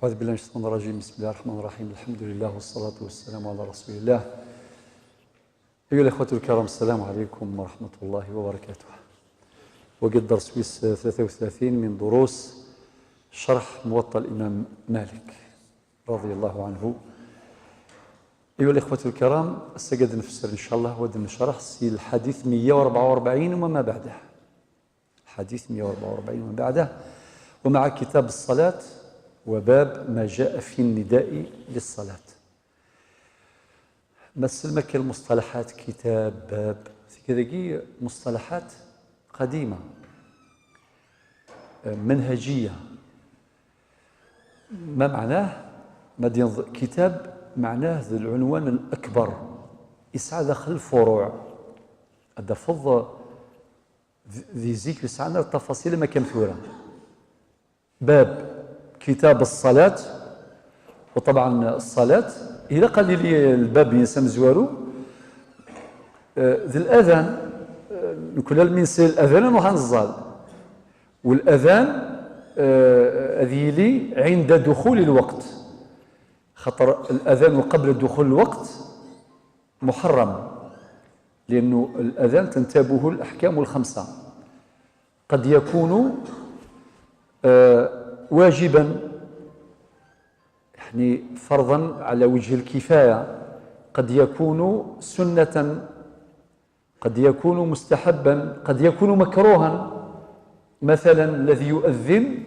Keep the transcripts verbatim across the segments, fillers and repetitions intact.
أعوذ بالله من الشيطان الرجيم. بسم الله الرحمن الرحيم. الحمد لله والصلاة والسلام على رسول الله. أيها الإخوة الكرام، السلام عليكم ورحمة الله وبركاته. وقد درس ويس ثلاثة وثلاثين من دروس شرح موطأ الإمام مالك رضي الله عنه. أيها الإخوة الكرام، سجد نفسر إن شاء الله ودن شرح سي الحديث مية وأربعة وأربعين وما بعده. الحديث مية وأربعة وأربعين وما بعده، ومع كتاب الصلاة، وباب ما جاء في النداء للصلاة. مثل ما كاين المصطلحات، كتاب، باب، كذا مصطلحات قديمة، منهجية. ما معناه؟ ما دين كتاب معناه ذو العنوان الأكبر، يسعى داخل الفروع. هذا فض ذي ذي زيك يسعى التفاصيل ما كان ثورة. باب كتاب الصلاة. وطبعا الصلاة، إذا قال لي الباب ينسى مزوارو، آه، ذي الأذان، آه، نقول للمنسي الأذان نروح نزال. والأذان، آه، هذه لي عند دخول الوقت، خاطر الأذان قبل دخول الوقت محرم، لأنه الأذان تنتابه الأحكام الخمسة. قد يكون، آه، واجبا، يعني فرضا على وجه الكفاية، قد يكون سنة، قد يكون مستحبا، قد يكون مكروها. مثلا الذي يؤذن،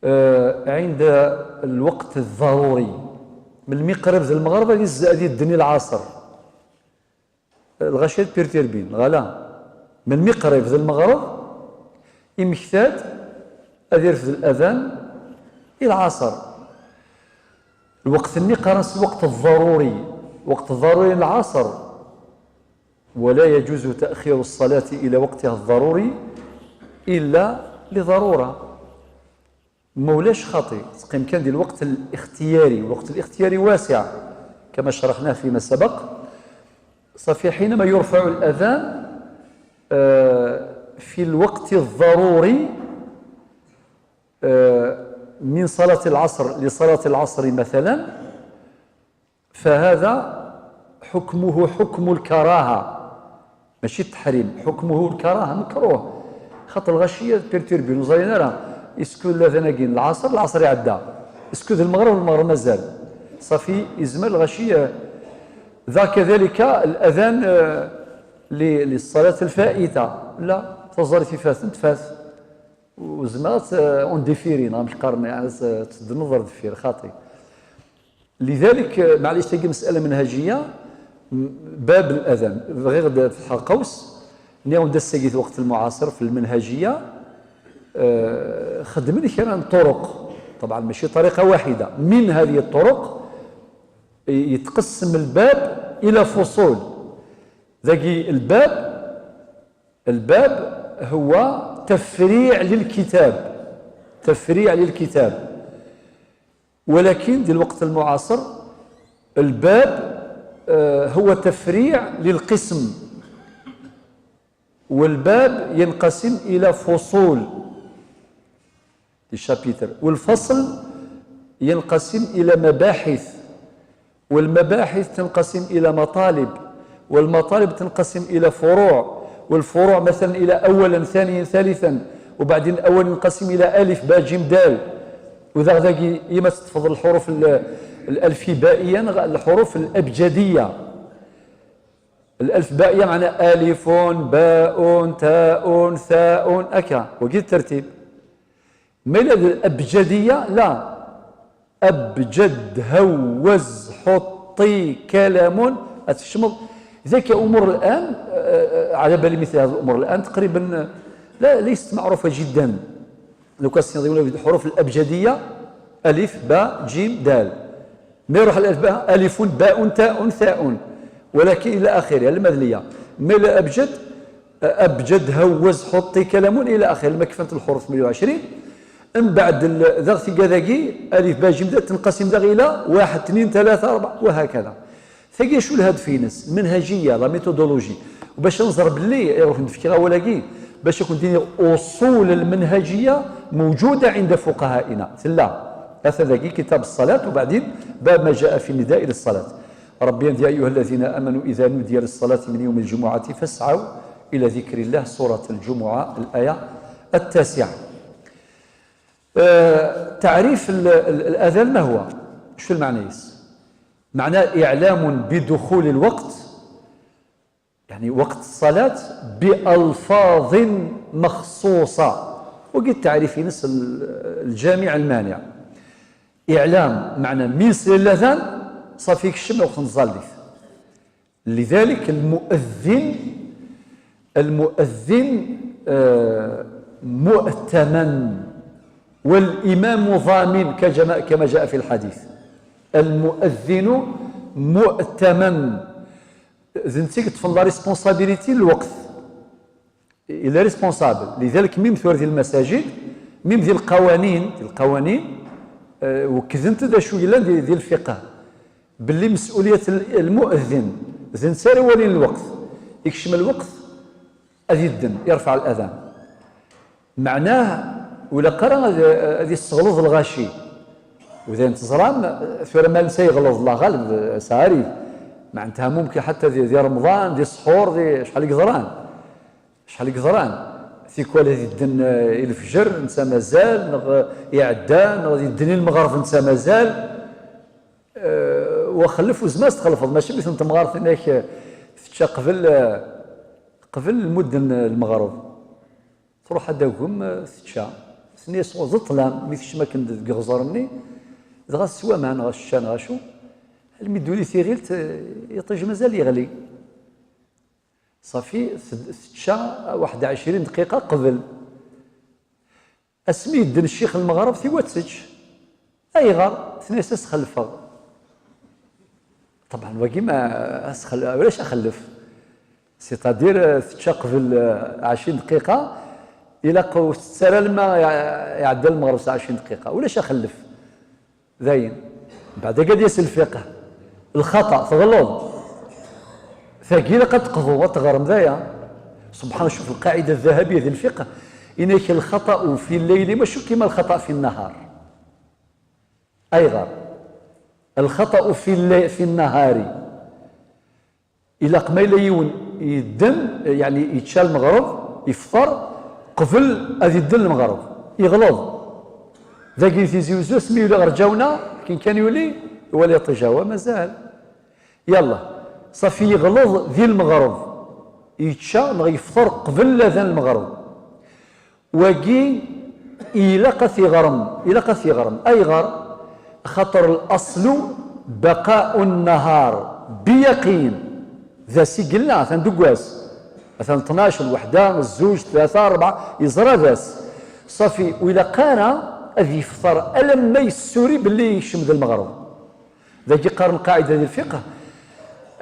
آه، عند الوقت الضروري، من المغرب ذي المغرب هذه الز-، هذه الدنيا العصر، الغشية بيرتيربين غلا، من المغرب ذي المغرب إمكتاد أذير في الأذان إلى العصر. الوقت النقرس الوقت الضروري، وقت الضروري العصر، ولا يجوز تأخير الصلاة إلى وقتها الضروري إلا لضرورة. مولاش خاطي، تقيم كان دي الوقت الاختياري، الوقت الاختياري واسع كما شرحناه فيما سبق. صافي، حينما يرفع الأذان، آه، في الوقت الضروري، آه، من صلاة العصر لصلاة العصر مثلا، فهذا حكمه حكم الكراهة، ماشي التحريم، حكمه الكراهة، مكروه. خاطر الغشية بيرتيربي نزاين راه يسكو الأذان كين العصر، العصر يعدى، يسكو المغرب، المغرب مازال. صافي، يزمر الغشية. ذا كذلك الأذان، آه، ل-، للصلاة الفائتة، لا، تزري في فات، تفات. وزمرت، آه، اون ديفيري، نعم، القرن، يعني، س-، تدنظر دفير خاطي. لذلك، آه، معليش، تجي مسألة منهجية، م-، باب الأذان، غير د-، فتح قوس، نيوم دا السيد وقت المعاصر في المنهجية، آه، خدمني كان طرق، طبعا ماشي طريقة واحدة، من هذه الطرق ي-، يتقسم الباب إلى فصول. ذاكي الباب، الباب هو تفريع للكتاب، تفريع للكتاب. ولكن دي الوقت المعاصر الباب، آه، هو تفريع للقسم، والباب ينقسم إلى فصول، les chapitres، والفصل ينقسم إلى مباحث، والمباحث تنقسم إلى مطالب، والمطالب تنقسم إلى فروع، والفروع مثلا إلى أولا، ثانيا، ثالثا، وبعدين الأول ينقسم إلى ألف، باء، جيم، دال، وذا ذاكي إما تتفضل الحروف ال-، الألفبائية، الحروف الأبجدية. الألفبائية معنى ألف، باء، تاء، ثاء، أكا، وقيت الترتيب. ما إلا الأبجدية، لا. أبجد، هوز، حطي، كلام، أتشمل. ذاك أمور الآن، آه، آه، على بالي مثل هذه الأمور الآن تقريبا، آه، لا، ليست معروفة جدا. لو كان سيدي يقول الحروف الأبجدية، ألف، باء، جيم، دال. ما يروح الألف، باء، ألف، باء، تاء، ثاء، ولكن إلى آخره، المذلية. ما إلا أبجد، أبجد، هوز، حطي، كلام إلى آخره، المكفنة الحروف مية وعشرين. من بعد ال-، ذا ثقة ذاكي، ألف، باء، جيم، دال، تنقسم ذا إلى واحد، اثنين، ثلاثة، أربعة، وهكذا. ثقة شو الهدف ينس؟ منهجية، la méthodologie. وباش نزر باللي يروح نفكر أولاكي، باش يكون ديني أصول المنهجية موجودة عند فقهائنا. ثلا. Ata dagi kitab ṣṣalat, u baɛdin bab ma ja'a fi nnida'i lis-ṣalat. Ṛebbi yenna-d, يا أيها الذين آمنوا إذا نودي للصلاة من يوم الجمعة فاسعوا إلى ذكر الله, سورة الجمعة, الآية التاسعة. آه، تعريف ال-، ال-، الأذان ما هو؟ شو المعنى يس؟ معناه إعلام بدخول الوقت، يعني وقت الصلاة بألفاظ مخصوصة. وقلت تعريف نس ال-، الجامع المانع. إعلام معنى من سر الأذان صافي يكشم وقت نزال ديث. لذلك المؤذن، المؤذن، آه، مؤتمن، والإمام ضامن كجما-، كما جاء في الحديث. المؤذن مؤتمن. D netta i yeṭṭfen la responsabilité n lweqt. Il est responsable. لذلك même tura di lmasajid, même di lqawanin, di lqawanin, euh, wekkdent-d acu yellan di, di lfiqh. Belli مسؤولية ال-، المؤذن, d netta ara iwalin lweqt. Ikcem lweqt, ad idden, يرفع الأذان. Meɛnah, ur ilaq ara ad, ad yesseɣleḍ lɣaci. U d ayen teẓram, tura ma netta yeɣleḍ, la ɣaleb, sɛari. Meɛnatha ممكن حتى di, di Remḍan, di ṣṣḥur, di acḥal i yeḍran. Acḥal i yeḍran. Tikwal ad idden, eh, i lefjer, netta mazal, neɣ iɛeddan, neɣ ad idden i lmeɣreb, netta mazal. Eh, wa xellef, u zma s-txelfeḍ, mačči mi tent-temɣart inek, eh, tečča qbel, eh, qbel lmudden, eh, lmeɣreb. Truḥ ad d-tagem, eh, tečča. Tenna-yas, "Ẓeṭlam, mi tekcem akken deg iɣẓer-nni, dɣa teswa aman, ɣas ccan, ɣas acu, almi d-tuli tiɣilt, eh, iṭij mazal yeɣli." Ṣafi, ted-, tečča waḥed ɛecrin dqiqa qbel. Asmi yedden ccix n lmeɣreb, tiwa tečč. Ayɣer? Tenna-yas, "Ad s-xelfeɣ." Ṭebɛen, wagi ma, ad s-xel-, ulac axellef. C'est-à-dire, eh, tečča qbel, eh, ɛecrin dqiqa, ilaq ur tett ara alamma iɛ-, iɛedda lmeɣreb s ɛecrin dqiqa. Ulac axellef. Dayen. Mbeɛd akka ad yas lfiqh. Lxaṭa, teɣleḍ. Tagi ilaq ad teqḍu, ad teɣrem d aya. Subḥan, شوف القاعدة الذهبية di lfiqh. Inek الخطأ في الليل ماشي كيما الخطأ في النهار. Ayɣer? الخطأ في اللي-، في النهار. Ilaq ma yella yiwen yeddem, yeɛni yečča lmeɣreb, yefṭer, qbel ad yedden lmeɣreb. Yeɣleḍ. Dagi Tizi Uzzu, asmi yuli ɣer Ǧawna, akken kan yuli, iwala iṭij, awa mazal. Yalla, ṣafi yeɣleḍ di lmeɣreb. Yečča neɣ yefṭer qbel ladan lmeɣreb. Wagi ilaq ad t-iɣrem, ilaq ad t-iɣrem. Ayɣer? Axaṭer الأصل بقاء النهار بيقين. D ass i yella, atan deg wass. Atan tnac, lweḥda, zzuǧ, tlata, rebɛa, yeẓra d ass. Ṣafi, ur ilaq ara ad yefṭer alamma yessuri belli yekcem d lmeɣreb. Dagi qqaren lqaɛida di lfiqh,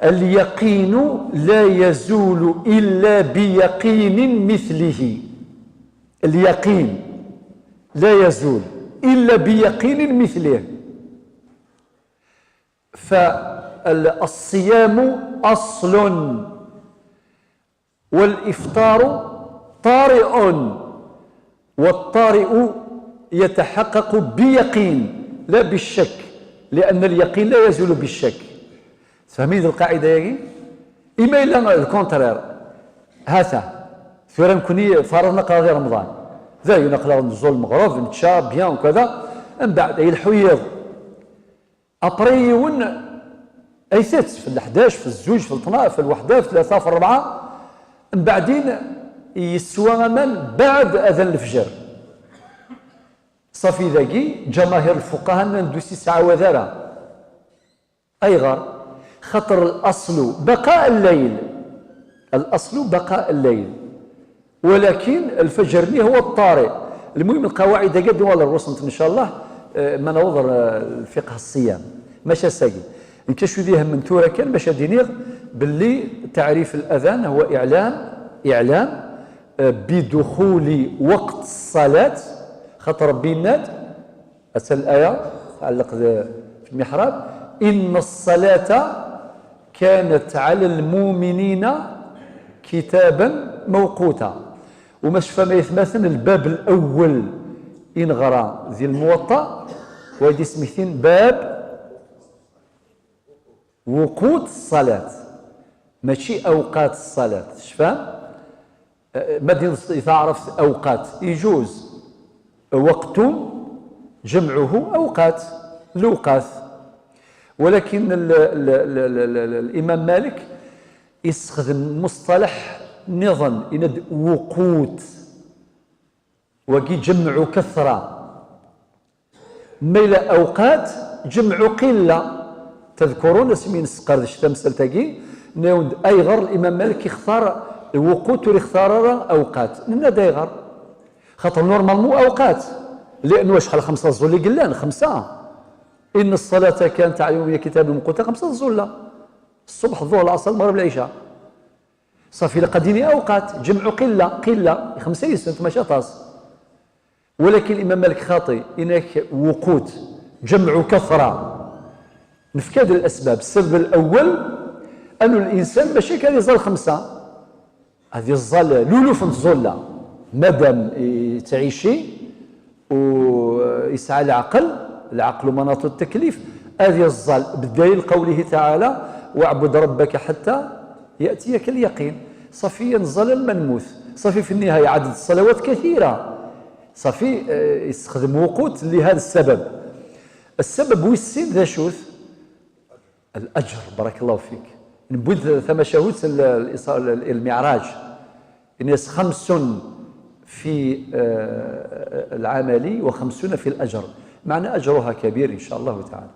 اليقين لا يزول إلا بيقين مثله. اليقين لا يزول إلا بيقين مثله. فالصيام أصل، والإفطار طارئ، والطارئ يتحقق بيقين لا بالشك، لأن اليقين لا يزول بالشك. Tfehmem lqaɛida-yagi? Ima yella le contraire, ha-t-a, tura nekni ferḍen aqraḍ i Remḍan, dayen aql-aɣ nẓul lmeɣreb, nečča bien, ukada, mbeɛd yelḥu yiḍ. Après yiwen ay tett, f leḥdac, f zzuǧ, f leṭnac, f lweḥda, f tlata, f rebɛa, mbeɛdin yeswa aman beɛd adan lefjer. Ṣafi dagi, ǧamahir lfuqaha nnan-d ur s-isɛawad ara. Ayɣer? Xaṭer الأصل بقاء الليل. الأصل بقاء الليل. ولكن الفجر-nni هو الطارئ. المهم القواعد-agi ad nuɣal ɣur-sent إن شاء الله, eh, ma naweḍ ɣer, eh, lfiqh ṣṣiyam. Maca ass-agi. Nekk acu d-ihemmen tura kan, bac ad iniɣ belli تعريف الأذان هو إعلام، إعلام, eh, بدخول وقت الصلاة. Xaṭer Ṛebbi yenna-d, Atan laya tɛelleq d-, في المحراب: إن الصلاة كانت على المؤمنين كتابا موقوتا. وما شفنا يثمثن الباب الأول إن غرا ذي الموطأ، Wa d ismektin bab wuqut ṣṣalat, mačči awqat ṣṣalat. Tecfam? Eh, ma din i taɛrabt awqat, ijuz waqtun, jemɛuhu awqat, lewqat. Walakin l-, l-, l-, l-, l-, Imam Malik yessexdem musṭalaḥ nniḍen, yenna-d wuqut. Wagi jemɛu kathra. Ma yella awqat, jemɛu qilla. Tadkurun asmi nesqerdec tamsalt-agi, nniɣ-d ayɣer Imam Malik ixtar lwuqut ur ixtar ara awqat. Nenna-d ayɣer. Xaṭer normalement awqat. Li'annu acḥal xemsa ẓẓul i yellan? Xemsa. Inna ṣṣalata kanat ɛala lmu'minina kitaban mawquta, xemsa ẓẓulla. Ṣṣbeḥ, ḍuhr, lɛaṣer, lmeɣrib, lɛica. Ṣafi, ilaq ad d-nini awqat, jemɛu qilla, qilla, xemsa yis-sent, mačči aṭas. Walakin Imam Malik xaṭi, inak wuqut, jemɛu kathra. Nefka-d lasbab. Ssebab lawwal, annu linsan mačči kan ad iẓẓal xemsa, ad iẓẓal luluf n tẓulla. Madam yettɛici u yesɛa leɛqel, العقل مناط التكليف, ad iẓẓal, بدليل قوله تعالى: واعبد ربك حتى يأتيك اليقين. Ṣafi, ad neẓẓal alma nemmut. Ṣafi, في النهاية عدد الصلوات كثيرة. Ṣafi, eh, yessexdem wuqut لهذا السبب. Ssebab wis sin d acu-t? الأجر، بارك الله فيك. Newwi-d tamacahut n l-, l-, المعراج. Yenna-yas: خمس في, eh, العمل وخمسون في الأجر. معنى أجرها كبير إن شاء الله تعالى.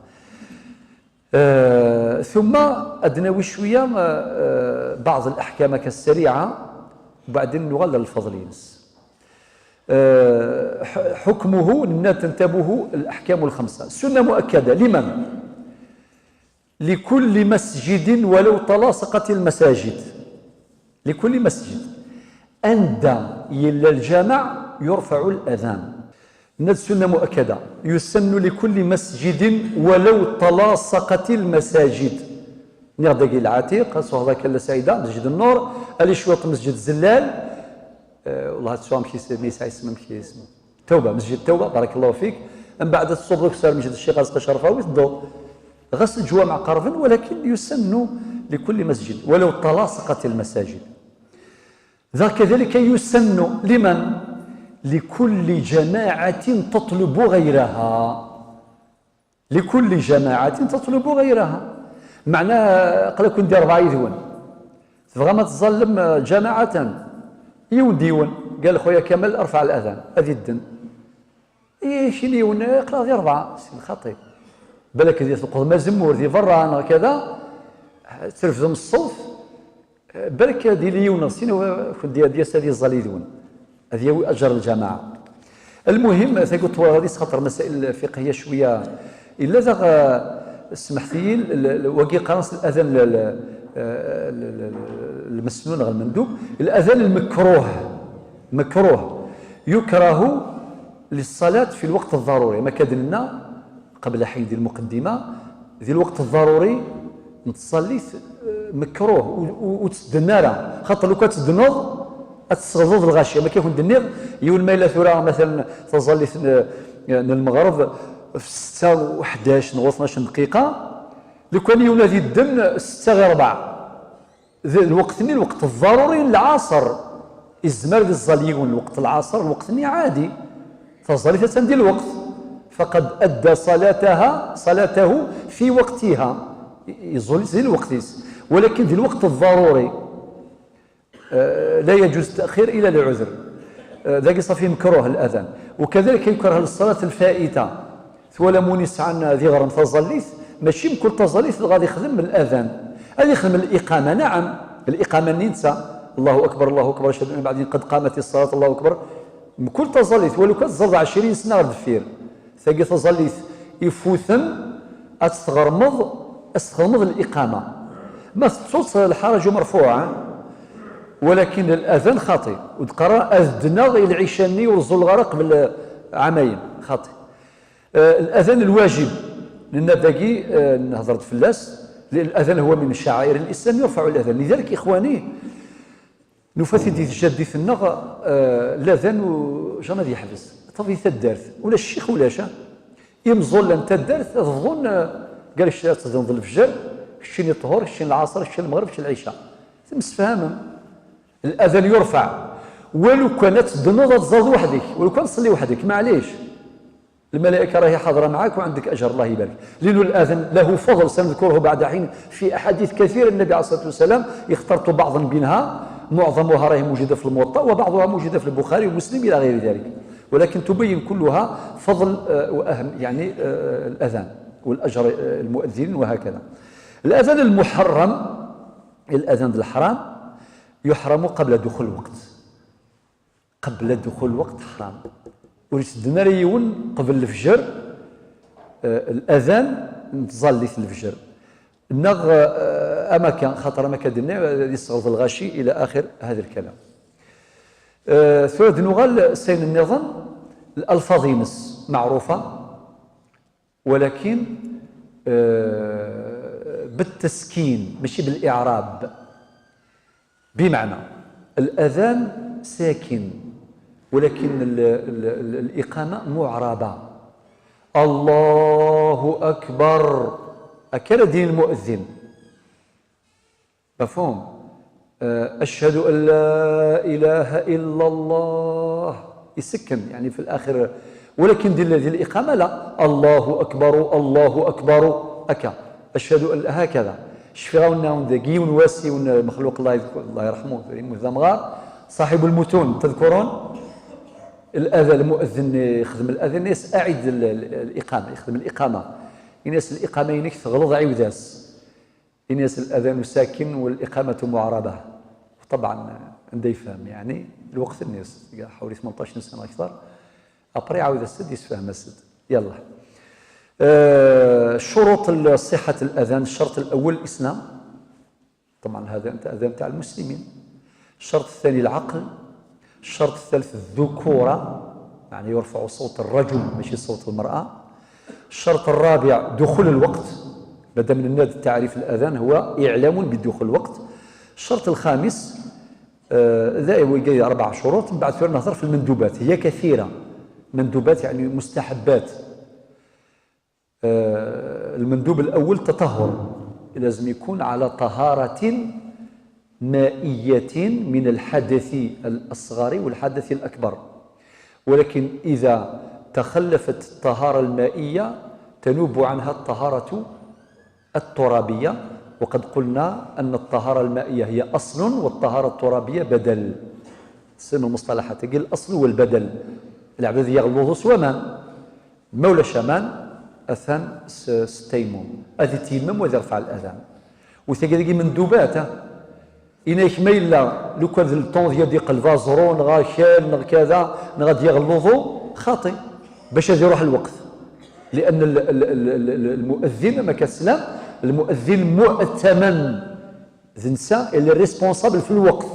Eh, ثم ad nawi cwiya, eh, بعض الأحكام كالسريعة، وبعدين نغال الفضل ينس. Eh, ح-, حكمه, nenna-d, تنتابه الأحكام الخمسة. سنة مؤكدة لمن؟ لكل مسجد ولو تلاصقت المساجد. لكل مسجد. Anda yella lǧameɛ يرفع الأذان. Nenna-d سنة مؤكدة. يسن لكل مسجد ولو تلاصقت المساجد. Nniɣ-d dagi Lɛatiq, ad suɣeḍ akka Lsɛida, Mesjid Nnur, ali cwiṭ Mesjid Zellal, eh, والله ad tesɛu amek isem, yesɛa isem, amek isem. Tawba, Mesjid Tawba, بارك الله فيك. Mbeɛd ad tṣubeḍ akk s ar Mesjid Ccix Azqi Cerfawi, tedduḍ. Ɣas leǧwameɛ qerben, ولكن يسن لكل مسجد ولو تلاصقت المساجد. Dɣa كذلك يسن لمن؟ لكل جماعة تطلب غيرها. لكل جماعة تطلب غيرها. Meɛna, aql-aken di rebɛa yid-wen. Tebɣam ad teẓẓallem, eh, جماعة؟ Yiwen d yiwen. قال: خويا كمال، ارفع الأذان. Ad idden. Ikin yiwen, eh, aql-aɣ di rebɛa. Si lxaṭi. Balak di tleqḍem azemmur di berra neɣ kada, trefdem ṣṣut. Balak ad yili yiwen neɣ sin, ad yas ad iẓẓal yid-wen. Ad yawi أجر الجماعة. المهم, tagi ur ṭṭwaleɣ deg-s xaṭer مسائل فقهية شوية. Illa daɣ, eh, smeḥt-iyi, l-, l-, wagi qqaren-as الأذان l-, l-, eh, l-, l-, l-, المسنون neɣ المندوب. الأذان المكروه. مكروه. يكره للصلاة في الوقت الضروري. Ma akka d-nenna قبل حين di lmuqeddima, di lweqt ḍaruri n tṣallit, eh, mekruh, u, u, ur ttedden ara. Xaṭer lukan teddneḍ, ad tesseɣdeḍ lɣaci. Am akken i kent-d-nniɣ, yiwen ma yella tura, matalan, taẓallit n, n lmeɣreb f ssetta u ḥdac neɣ u tnac dqiqa, lukan yiwen ad idden ssetta ɣir ṛebɛa. D lweqt-nni, lweqt ḍaruri n lɛaṣer. Izmer ad iẓẓal yiwen lweqt lɛaṣer, lweqt-nni ɛadi. Taẓallit attan di lweqt. فقد أدى صلاتها، صلاته في وقتها. Iẓẓul di lweqt-is. Walakin di lweqt ḍaruri, eh, لا يجوز التأخير إلا لعذر. Eh, dagi ṣafi mekruh الأذان. وكذلك يكره للصلاة الفائتة. Twalam win yesɛan ad iɣrem taẓallit, mačči mkul taẓallit dɣa ad ixdem الأذان. Ad ixdem الإقامة, نعم, الإقامة-nni netta, الله أكبر، الله أكبر، أشهد أن لا إله إلا الله، بعدين قد قامت الصلاة، الله أكبر. Mkul taẓallit, walu kan teẓẓalleḍ ɛecrin sna ɣer deffir. Tagi taẓallit ifuten, ad tt-tɣermeḍ, ad tt-txedmeḍ الإقامة. Ma tettuḍ, الحرج مرفوع, eh? ولكن الأذان خاطي. Ur d-qqar ara ad ddneɣ i lɛica-nni ur ẓẓulleɣ ara qbel, eh, ɛamayen. خاطي. Eh, الأذان الواجب, nenna dagi, eh, nehder-d fell-as, الأذان هو من شعائر الإسلام يرفع الأذان. لذلك إخواني, nufa-t-id di tjaddit-nneɣ, eh, الأذان u-, jean ad yeḥbes. Taḍi taddart, ulac ccix ulac, ah? Imẓulen n taddart ad bḍun, eh, gar kečč ad tedneḍ lefjer, keččini ṭṭhur, keččini lɛaṣer, keččini lmeɣreb, keččini lɛica. Temsefhamem. L'adan yurfa. Walu kan ad tedneḍ ad tẓaḍ weḥd-k, walu kan tṣelli weḥd-k, maɛlic. الملائكة راهي حاضرة معاك وعندك أجر، الله يبارك. لأنه الأذان له فضل سنذكره بعد حين في أحاديث كثيرة النبي عليه الصلاة والسلام، اخترت بعضا منها، معظمها راهي موجودة في الموطأ وبعضها موجودة في البخاري ومسلم إلى غير ذلك، ولكن تبين كلها فضل، آه، وأهم، يعني، آه، الأذان والأجر، آه، المؤذن وهكذا. الأذان المحرم، الأذان الحرام يحرم قبل دخول الوقت. قبل دخول الوقت حرام. Ur yettedden ara yiwen qbel lefjer, eh, الأذان n tẓallit n lefjer. Neɣ, eh, amaka, xaṭer amaka d-nniɣ, eh, yesseɣleḍ lɣaci إلى آخر هذا الكلام. Eh, tura ad nuɣal s ayen nniḍen, الألفاظ-ines معروفة، ولكن، آه، بالتسكين ماشي بالإعراب. بمعنى الأذان ساكن، ولكن ال-، ال-، ال-، الإقامة معربة. الله أكبر، أكرد المؤذن. مفهوم؟ آه، أشهد أن لا إله إلا الله. يسكن، يعني، في الآخر. ولكن دي الذي الإقامة لا. الله أكبر، الله أكبر. أكا. أشهد أن، هكذا. شفيغاونا عند جيون واسي ون مخلوق الله يذكر، الله يرحمه، يموت ذا مغار. صاحب المتون، تذكرون؟ الأذان، المؤذن يخدم الأذان، يس أعد ال-، ال-، الإقامة، يخدم الإقامة. ينس الإقامة ينك تغلظ عيوداس. Ini-as الأذان ساكن والإقامة معربة. طبعا عنده يفهم، يعني، الوقت الناس حوالي ثمنطاش سنة أكثر. أبري عاود السد يسفهم السد. يلا. آه، شروط ال-، صحة الأذان، الشرط الأول الإسلام. طبعا هذا أنت أذان تاع المسلمين. الشرط الثاني العقل. الشرط الثالث الذكورة، يعني يرفع صوت الرجل ماشي صوت المرأة. الشرط الرابع دخول الوقت، مادام نناد تعريف الأذان هو إعلام بدخول الوقت. الشرط الخامس، آه، ذا هو جاي أربع شروط، من بعد ثورة نهضر في المندوبات، هي كثيرة. مندوبات يعني مستحبات. آه، المندوب الأول تطهر، لازم يكون على طهارة مائية من الحدث الأصغر والحدث الأكبر، ولكن إذا تخلفت الطهارة المائية تنوب عنها الطهارة الترابية، وقد قلنا أن الطهارة المائية هي أصل والطهارة الترابية بدل. تسمى المصطلحات، الأصل والبدل. العبد يغلظ سوامان. Ma ulac aman, atan s, s taymum. Ad ityemmem wa ad iɣef ɛla l-adan. U tagi dagi mendubat, ha? Ini-ak ma yella, lukan d le temps ad yeqleb aẓru, neɣ akal, neɣ kada, neɣ ad d-yaɣ luḍu, xaṭi, bac ad iruḥ lweqt. لأن ال-، ال-، ال-، ال-، المؤذن, ma teslam, المؤذن مؤتمن. D netta, il est responsable في الوقت.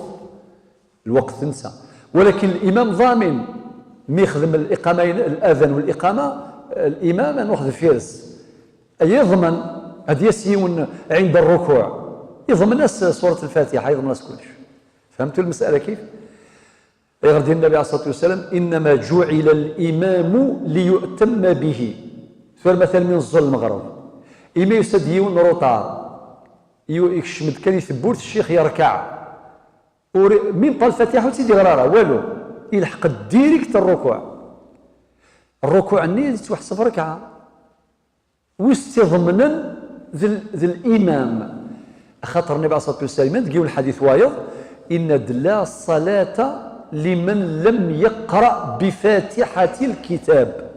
الوقت نسى. ولكن الإمام ضامن، مي يخدم الإقامة، الأذان والإقامة، الإمام نروح ذا فيرس. يضمن، هاد يسيون عند الركوع. يضمن ناس سورة الفاتحة، يضمن ناس كلش. فهمتوا المسألة كيف؟ يغدي النبي عليه الصلاة والسلام: إنما جعل الإمام ليؤتم به. ثور مثلا من الظل المغرب. إما يسد يون روطار. يو-، يكشمد كان يثبوت الشيخ يركع. Ur, même pas الفاتحة ur tt-id-yeɣra ara, walu. Ilḥeq direct الركوع. الركوع-nni yettwaḥseb ركعة. Wis tt-iḍemnen d l-, d الإمام. Axaṭer النبي عليه الصلاة والسلام, deg yiwen الحديث wayeḍ, إن لا صلاة لمن لم يقرأ بفاتحة الكتاب.